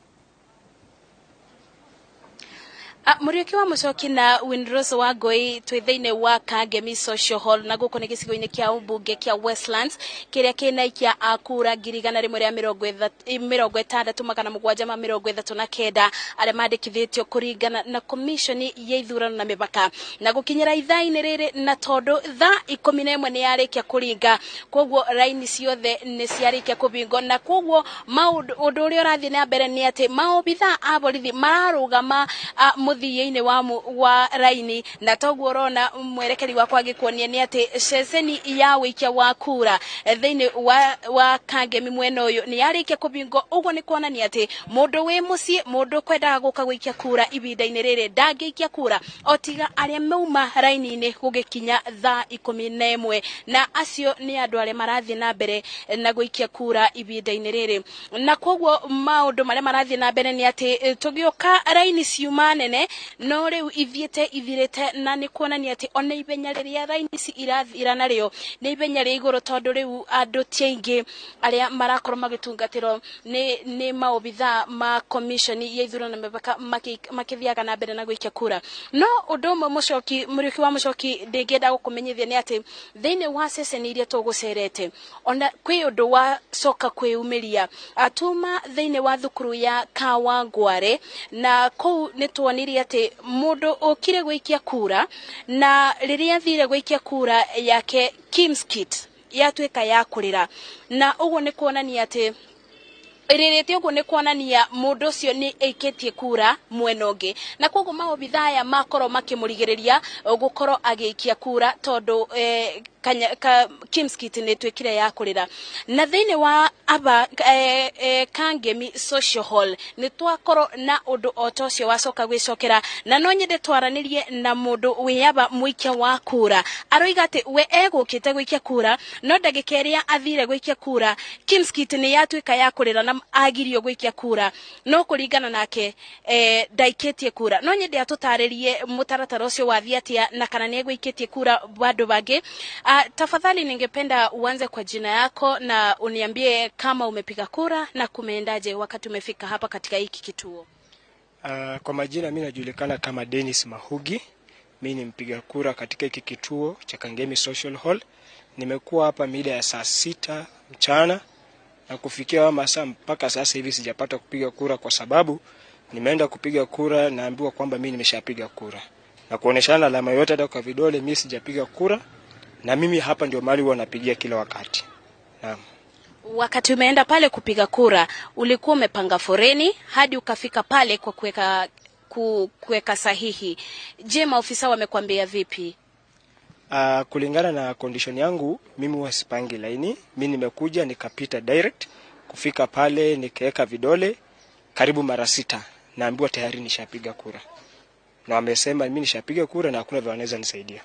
Mũriũki wa Mũcoki na Winrose wa Ngoi, twĩ thĩinĩ wa Kangemi Social Hall, na gũkũ nĩ gĩcigo-inĩ kĩa ũmbunge kĩa Westlands kĩrĩa kĩna aikia a kura 160,739 arĩa mandĩkithĩtio kũringana na komishoni ya ithurano na mĩbaka na gũkinyĩra ithaa-inĩ rĩrĩ. Na tondũ thaa 11 nĩ yarĩkia kũringa, koguo raini ciothe nĩ ciarĩkia kũbingwo, na koguo maũndũ ũndũ ũrĩa ũrathiĩ na mbere nĩ atĩ maobitha a borithi mararũgama mũthia-inĩ wa raini. Na toguo ũrona mwerekeri wakwa agĩkuonia nĩ atĩ ceceni ya ũikia wa kura thĩinĩ wa Kangemi mwena ũyũ nĩ yarĩkia kũbingwo. Ũguo nĩ kuonania atĩ mũndũ wĩ mũciĩ, mũndũ ũkwendaga gũka gũikia kura ihinda-inĩ rĩrĩ ndangĩikia kura o tiga arĩa mauma raini-inĩ gũgĩkinya thaa 11, na acio nĩ andũ arĩa marathiĩ na mbere na gũikia kura ihinda-inĩ rĩrĩ. Na koguo maũndũ marĩa marathiĩ na mbere nĩ atĩ tũgĩũka raini ciuma nene, no rĩu ithiĩte ithirĩte, na nĩ kuonania atĩ ona ihenya rĩrĩa raini ici irathira narĩo nĩ ihenya rĩa igũrũ, tondũ rĩu andũ ti aingĩ arĩa marakorwo magĩtungatĩrwo nĩ maobitha ma commission ya ithurano na mĩbaka makĩthiaga na mbere na gũikia kura. No ũndũ ũmwe, Mũcoki, Mũriũki wa Mũcoki, ndĩngĩenda gũkũmenyithia nĩ atĩ thĩinĩ wa ceceni iria tũgũcerete, ona kwĩ ũndũ wacoka kwĩyumĩria. Tuma thĩinĩ wa thukuru ya Kawangware, na kũu nĩ tuonire atĩ mũndũ ũkire gũikia kura, na rĩrĩa athire gũikia kura yake, KIEMS kit yatuĩka ya kũrĩra, na ũguo nĩ kuonania atĩ ĩrĩrĩte. Ũguo nĩ kuonania mũndũ ũcio nĩ aikĩtie kura mwena ũngĩ, na koguo maobitha aya makorwo makĩmũrigĩrĩria gũkorwo agĩikia kura, tondũ KIEMS kit nĩ ĩtuĩkire ya kũrĩra. Na thĩinĩ wa aba Kangemi Social Hall nĩ twakorwo na ũndũ o ta ũcio wacoka gwĩcokera, na no nyende twaranĩrie na mũndũ wĩ aba, mũikia wa kura. Aroiga atĩ we egũkĩte gũikia kura, no ndagĩka ĩrĩa athire gũikia kura, KIEMS kit nĩ yatuĩka ya kũrĩra na agirio gũikia kura, no kũringana nake ndaikĩtie kura. No nyende atũtarĩrie mũtaratara ũcio wathiĩ atĩa na kana nĩ egũikĩtie kura bandũ bangĩ. Tafadhali ningependa uanze kwa jina yako na uniambie kama umepiga kura na kumeendaje wakati umefika hapa katika hiki kituo.
Kwa majina mi najulikana kama Dennis Mahugi. Mi ni mpiga kura katika hiki kituo cha Kangemi Social Hall. Nimekuwa hapa mida ya saa 6 mchana na kufikia haya masaa mpaka sasa hivi sijapata kupiga kura, kwa sababu nimeenda kupiga kura naambiwa kwamba mi nimeshapiga kura na kuoneshana alama yote hata kwa vidole, mi sijapiga kura, na mimi hapa ndio mahali huwa napigia kila wakati. Naam.
Wakati umeenda pale kupiga kura, ulikuwa umepanga foreni hadi ukafika pale kwa kuweka sahihi. Je, maofisa wamekuambia vipi?
Kulingana na condition yangu mimi huwa sipangi laini. Mimi nimekuja nikapita direct kufika pale nikaweka vidole karibu mara 6, naambiwa tayari nishapiga kura. Na wamesema mimi nishapiga kura na hakuna vile wanaweza nisaidia.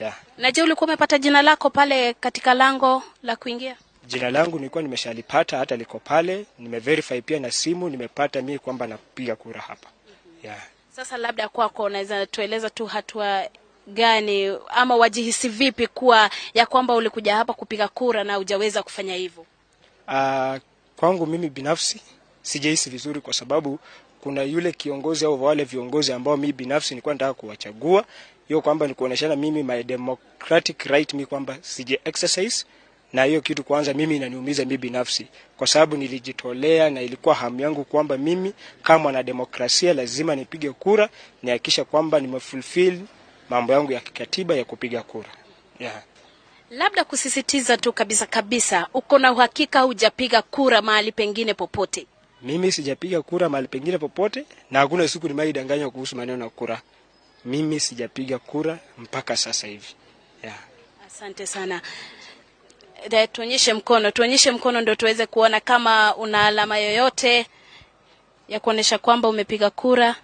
Yeah.
Na je, ulikuwa umepata jina lako pale katika lango la kuingia?
Jina langu nilikuwa nimeshalipata, hata liko pale, nimeverify pia na simu, nimepata mimi kwamba napiga kura hapa. Yeah.
Sasa labda kwako unaweza tueleza tu hatua gani ama wajihisi vipi kuwa ya kwamba ulikuja hapa kupiga kura na hujaweza kufanya hivyo?
Kwangu mimi binafsi sijahisi vizuri kwa sababu kuna yule kiongozi au wale viongozi ambao mimi binafsi nilikuwa nataka kuwachagua, hiyo kwamba ni kuoneshana mimi my democratic right, mimi kwamba sije exercise, na hiyo kitu kwanza mimi inaniumiza mimi binafsi kwa sababu nilijitolea na ilikuwa hamu yangu kwamba mimi kama mwanademokrasia lazima nipige kura, nihakikisha kwamba nimefulfill mambo yangu ya kikatiba ya kupiga kura. Yeah.
Labda kusisitiza tu kabisa kabisa, uko na uhakika hujapiga kura mahali pengine popote?
Mimi sijapiga kura mahali pengine popote na hakuna siku nimeidanganywa kuhusu maneno ya kura. Mimi sijapiga kura mpaka sasa hivi. Yeah.
Asante sana. Tuonyeshe mkono ndio tuweze kuona kama una alama yoyote ya kuonesha kwamba umepiga kura.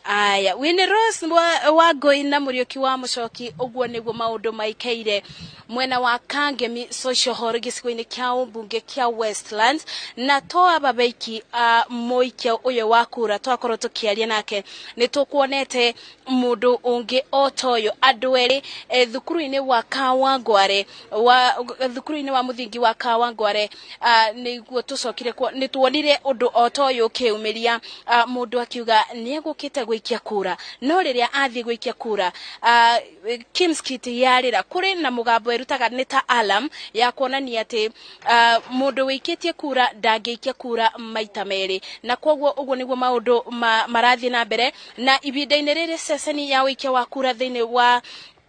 Aya, Winnie Rose Wangui na Muriuki wa Muchoki, uguo niguo maundu maikaire mwena wa Kangemi Social Hall gĩcigo-inĩ kĩa ũmbunge kĩa Westlands, na to aba baiki mũikia ũyũ wa kura twakorwo tũkĩaria nake nĩ tũkuonete mũndũ ũngĩ o ta ũyũ, andũ erĩ thukuru-inĩ wa Kawangware, wa thukuru-inĩ wa mũthingi wa Kawangware, nĩguo tũcokire nĩ tuonire ũndũ o ta ũyũ ũkĩumĩria, mũndũ akiuga nĩ egũkĩte gũikia kura, no rĩrĩa athiĩ gũikia kura Kimskit yarĩra kũrĩ na mũgambo ĩrutaga nĩ ta alarm ya kuonania atĩ mũndũ wĩikĩtie kura ndangĩikia kura maita merĩ, na koguo ũguo nĩguo maũndũ marathiĩ na mbere. Na ihinda-inĩ rĩrĩ ceceni ya ũikia wa kura thĩinĩ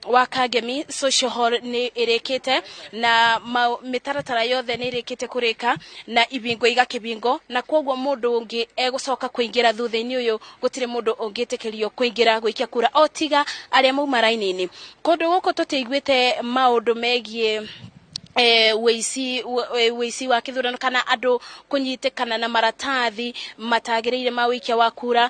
wa Kangemi Social Hall nĩ ĩrĩkĩte na mĩtaratara yothe nĩ ĩrĩkĩte kũrĩka na ibingo igakĩbingo, na koguo mũndũ ũngĩ egũcoka kũingĩra thutha-inĩ ũyũ gũtirĩ mũndũ ũngĩtĩkĩrio kũingĩra gũikia kura o tiga arĩa mauma raini-inĩ. Kũndũ gũkũ tũtiiguĩte maũndũ megiĩ wĩici wa kĩthurano kana andũ kũnyitĩkana na maratathi matagĩrĩire ma ũikia wa kura.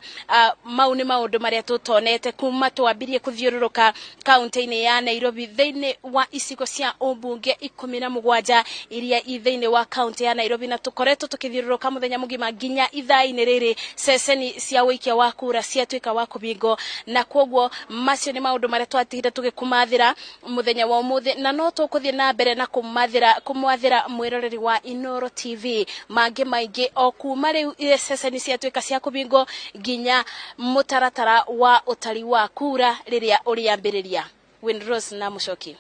Mau nĩ maũndũ marĩa tũtonete kuma twambirie kũthiũrũrũka kaunti-inĩ ya Nairobi thĩinĩ wa icigo cia ũmbunge 17 iria i thĩinĩ wa kaunti ya Nairobi, na tũkoretwo tũkĩthiũrũrũka mũthenya mũgima nginya ithaa-inĩ rĩrĩ ceceni cia ũikia wa kura ciatuĩka wa kũbingwo, na koguo macio nĩ maũndũ marĩa twatigire tũgĩkũmathĩra mũthenya wa ũmũthĩ, na no tũkũthiĩ na mbere na kũmwathĩra mwĩroreri wa Inooro TV mangĩ maingĩ o kuma rĩu ceceni ciatuĩka cia kũbingwo nginya mũtaratara wa ũtari wa kura rĩrĩa ũrĩambĩrĩria. Winrose na Muchoki.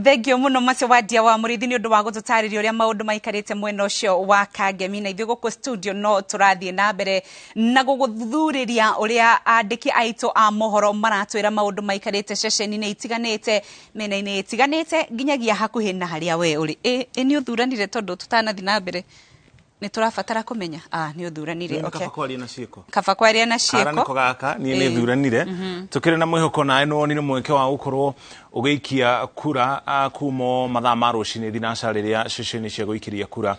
Thengio muno macio wadia wa Murithi ni undu wa gututariria uria maundu maikarite mwena ucio wa Kangemi, na ithuĩ gũkũ studio no tũrathiĩ na mbere na gũgũthuthurĩria ũrĩa andĩki aitũ a mohoro maratwĩra maũndũ maikarĩte ceceni-inĩ itiganĩte mĩena-inĩ itiganĩte nginyagia hakuhĩ na harĩa we ũrĩ. Ĩ nĩ ũthuranire tondũ tũtanathiĩ na mbere nĩ tũrabatara kũmenya nĩ ũthuranire.
Okay. Kaba kwaria na ciĩko.
Kaba kwaria na ciĩko.
Kara nĩko gaka niĩ nĩ thuranire. Tũkĩrĩ na mwĩhoko nawe nĩ wonire mweke wa gũkorwo ũgĩikia kura kuma mathaa ma rũcinĩ thinacara rĩrĩa ceceni cia gũikĩria kura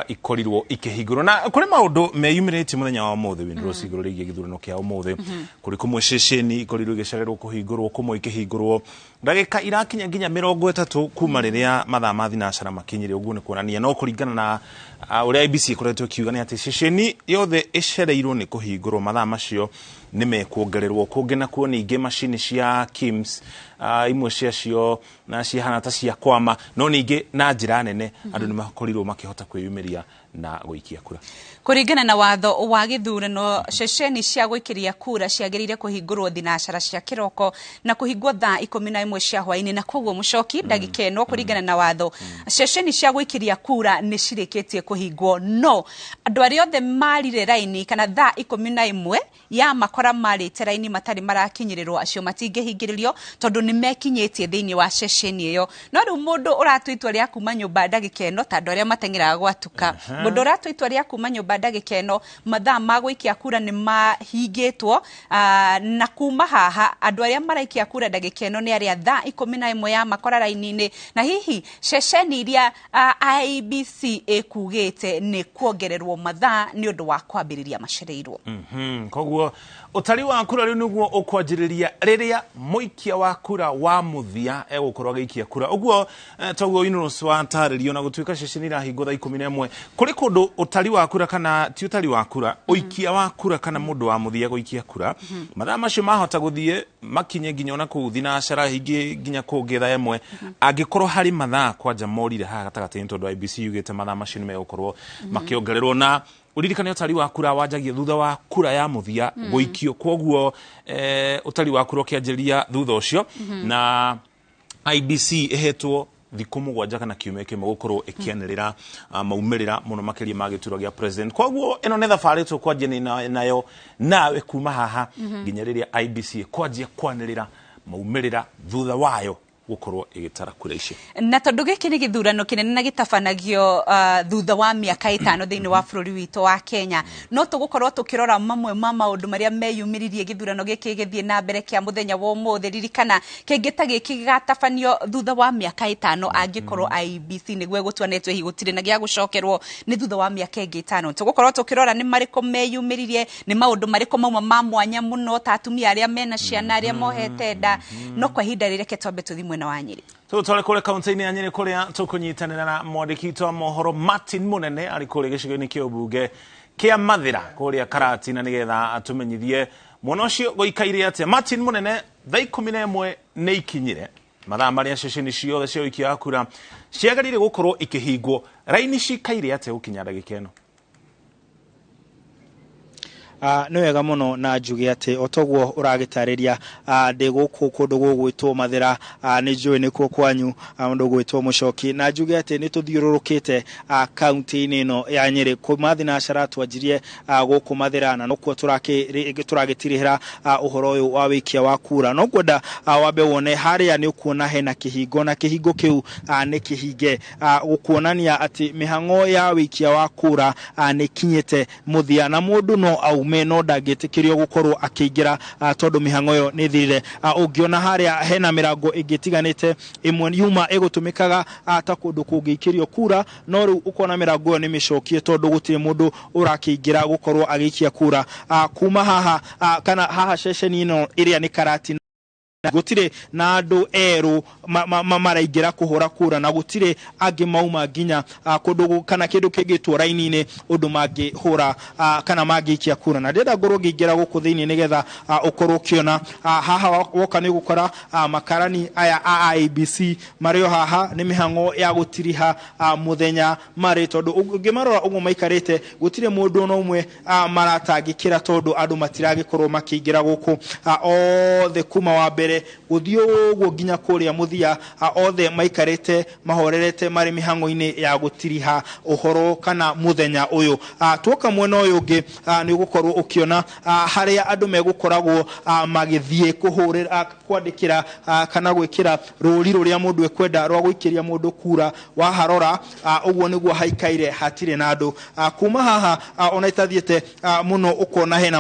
ikorirwo ikĩhingũrwo. Na kũrĩ maũndũ meyumĩrĩtie mũthenya wa ũmũthĩ Winrose igũrũ rĩgiĩ gĩthurano kĩa ũmũthĩ. Kũrĩ kũmwe ceceni ikorirwo igĩcererwo kũhingũrwo, kũmwe ikĩhingũrwo ndagĩka irakinya nginya 30 kuma rĩrĩa mathaa ma thinacara makinyire. Ũguo nĩ kuonania no kũringana na ũrĩa IEBC ikoretwo ĩkiuga nĩ atĩ ceceni yothe ĩcereirwo nĩ kũhingũrwo mathaa macio nĩ mekuongererwo. Kũngĩ nakuo ningĩ macini cia KIMS imwe ciacio na cihana ta cia kwama, no ningĩ na njĩra nene andũ nĩ makorirwo makĩhota kwĩyumĩria na gũikia kura.
Kũringana na watho wa gĩthurano, ceceni cia gũikĩria kura ciagĩrĩire kũhingũrwo thinacara cia kĩroko na kũhingwo thaa 11 cia hwaĩ-inĩ, na koguo Mũcoki ndagĩka ĩno kũringana na watho ceceni cia gũikĩria kura nĩ cirĩkĩtie kũhingwo, no andũ arĩa othe marire raini kana thaa 11 ya makora marĩte raini matarĩ marakinyĩrĩrwo acio matingĩhingĩrĩrio tondũ nĩ mekinyĩtie thĩinĩ wa ceceni ĩyo. No rĩu mũndũ ũratua itua rĩa kuma nyũmba ndagĩka ĩno ta andũ arĩa mateng'eraga gwatuka Mũndũ ũratua itua rĩa kuma nyũmba ndagĩka ĩno, mathaa ma gũikia kura nĩ mahingĩtwo, na kuma haha andũ arĩa maraikia kura ndagĩka ĩno nĩ arĩa thaa 11 ya makora raini-inĩ, na hihi ceceni iria IEBC ĩkugĩte nĩ kuongererwo mathaa nĩ ũndũ wa kwambĩrĩria macereirwo.
Koguo ũtari wa kura rĩu nĩguo ũkwanjĩrĩria rĩrĩa mũikia wa kura wa mũthia egũkorwo agĩikia kura. Ũguo toguo Winrose watarĩrio, na gũtuĩka ceceni irahingwo thaa 11, kũrĩ kũndũ ũtari wa kura kana ti ũtari wa kura, ũikia wa kura kana mũndũ wa mũthia gũikia kura, mathaa macio mahota gũthiĩ makinye nginya ona kũu thinacara, ingĩ nginya kũngĩ thaa 1, angĩkorwo harĩ mathaa kwanja morire haha gatagatĩ-inĩ, tondũ IEBC yugĩte mathaa macio nĩ megũkorwo makĩongererwo. Na uririkane ũtari wa kura wanjagia thutha wa kura ya mũthia gũikio, koguo ũtari wa kura ũkĩanjĩrĩria thutha ũcio, na IEBC ĩhetwo thikũ 7 kana kiumia kĩmwe gũkorwo ĩkĩanĩrĩra maumĩrĩra mũno makĩria ma gĩturwa gĩa president. Koguo ĩno nĩ thabarĩ tũkwanjia nayo nawe kuma haha nginya rĩrĩa IEBC ĩkwanjia kwanĩrĩra maumĩrĩra thutha wayo gũkorwo ĩgĩtara kura icio.
Na tondũ gĩkĩ nĩ gĩthurano kĩnene na gĩtabanagio thutha wa mĩaka 5 thĩinĩ wa bũrũri witũ wa Kenya, no tũgũkorwo tũkĩrora mamwe ma maũndũ marĩa meyumĩririe gĩthurano gĩkĩ gĩthiĩ na mbere kĩa mũthenya wa ũmũthĩ. Ririkana kĩngĩ ta gĩkĩ gĩgatabanio thutha wa mĩaka 5 angĩkorwo IEBC nĩguo ĩgũtua nĩtwe hihi gũtirĩ na gĩa gũcokerwo nĩ thutha wa mĩaka ĩngĩ 5. Tũgũkorwo tũkĩrora nĩ marĩkũ meyumĩririe, nĩ maũndũ marĩkũ mauma ma mwanya mũno ta atumia arĩa mena ciana, arĩa mohete nda. No kwa ihinda rĩrĩ reke twambe tũthiĩ mwena wa Nyĩrĩ.
Tũtware kũrĩa kaunti-inĩ ya Nyĩrĩ kũrĩa tũkũnyitanĩra na mwandĩki witũ wa mohoro Martin Mũnene arĩ kũrĩa gĩcigo-inĩ kĩa ũmbunge kĩa Mathĩra kũrĩa Karatina, nĩgetha atũmenyithie mwena ũcio gũikaire atĩa. Martin Mũnene, thaa 11 nĩ ikinyire, mathaa marĩa ceceni ciothe cia ũikia wa kura ciagĩrĩire gũkorwo ikĩhingwo, raini cikaire atĩa gũkinya ndagĩka ĩno?
Nĩ wega mũno na njuge atĩ o toguo ũragĩtarĩria, ndĩ gũkũ kũndũ gũgwĩtwo Mathĩra, nĩ njũĩ nĩkuo kwanyu, mũndũ ũgwĩtwo Mũcoki, na njuge atĩ nĩ tũthiũrũrũkĩte kaunti-inĩ ĩno ya Nyĩrĩ kuma thinacara twanjirie gũkũ Mathĩra, na nokuo tũragĩtirihĩra ũhoro ũyũ wa wĩikia wa kura. No ngwenda wambe wone harĩa nĩ ũkuona hena kĩhingo, na kĩhingo kĩu nĩ kĩhinge, gũkuonania atĩ mĩhang'o ya wĩikia wa kura nĩ ĩkinyĩte mũthia, na mũndũ no aume no ndangĩtĩkĩrio gũkorwo akĩingĩra tondũ mĩhang'o ĩyo nĩ ĩthirire. Ũngĩona harĩa hena mĩrango ĩngĩ ĩtiganĩte, ĩmwe yuma ĩgũtũmĩkaga ta kũndũ kũngĩikĩrio kura, no rĩu ũkona mĩrango ĩyo nĩ mĩcokie tondũ gũtirĩ mũndũ ũrakĩingĩra gũkorwo agĩikia kura. Kuma haha kana haha ceceni ĩno ĩrĩa nĩ Karatina, gũtirĩ na andũ erũ maraingĩra kũhũra kura, na gũtirĩ angĩ mauma nginya kũndũ kana kĩndũ kĩngĩtwo raini-inĩ ũndũ mangĩhũra kana mangĩikia kura. Na ndĩrenda ngorwo ngĩingĩra gũkũ thĩinĩ nĩgetha ũkorwo ũkĩona haha woka nĩ ũgũkora makarani aya a IEBC marĩ o haha, nĩ mĩhang'o ya gũtiriha mũthenya marĩ, tondũ ũngĩmarora ũguo maikarĩte gũtirĩ mũndũ ona ũmwe maratangĩkĩra, tondũ andũ matiragĩkorwo makĩingĩra gũkũ othe kuma wa mbere gũthiĩ ũguo nginya kũrĩa mũthia, othe maikarĩte mahorerete marĩ mĩhang'o-inĩ ya gũtiriha ũhoro kana mũthenya ũyũ. Tuoka mwena ũyũ ũngĩ nĩ ũgũkorwo ũkĩona harĩa andũ megũkoragwo magĩthiĩ kũhũrĩra, kwandĩkĩra kana gwĩkĩra rũri rũrĩa mũndũ ekwenda rwa gũikĩria mũndũ kura. Waharora ũguo nĩguo haikaire, hatirĩ na andũ. Kuma haha ona itathiĩte mũno ũkona hena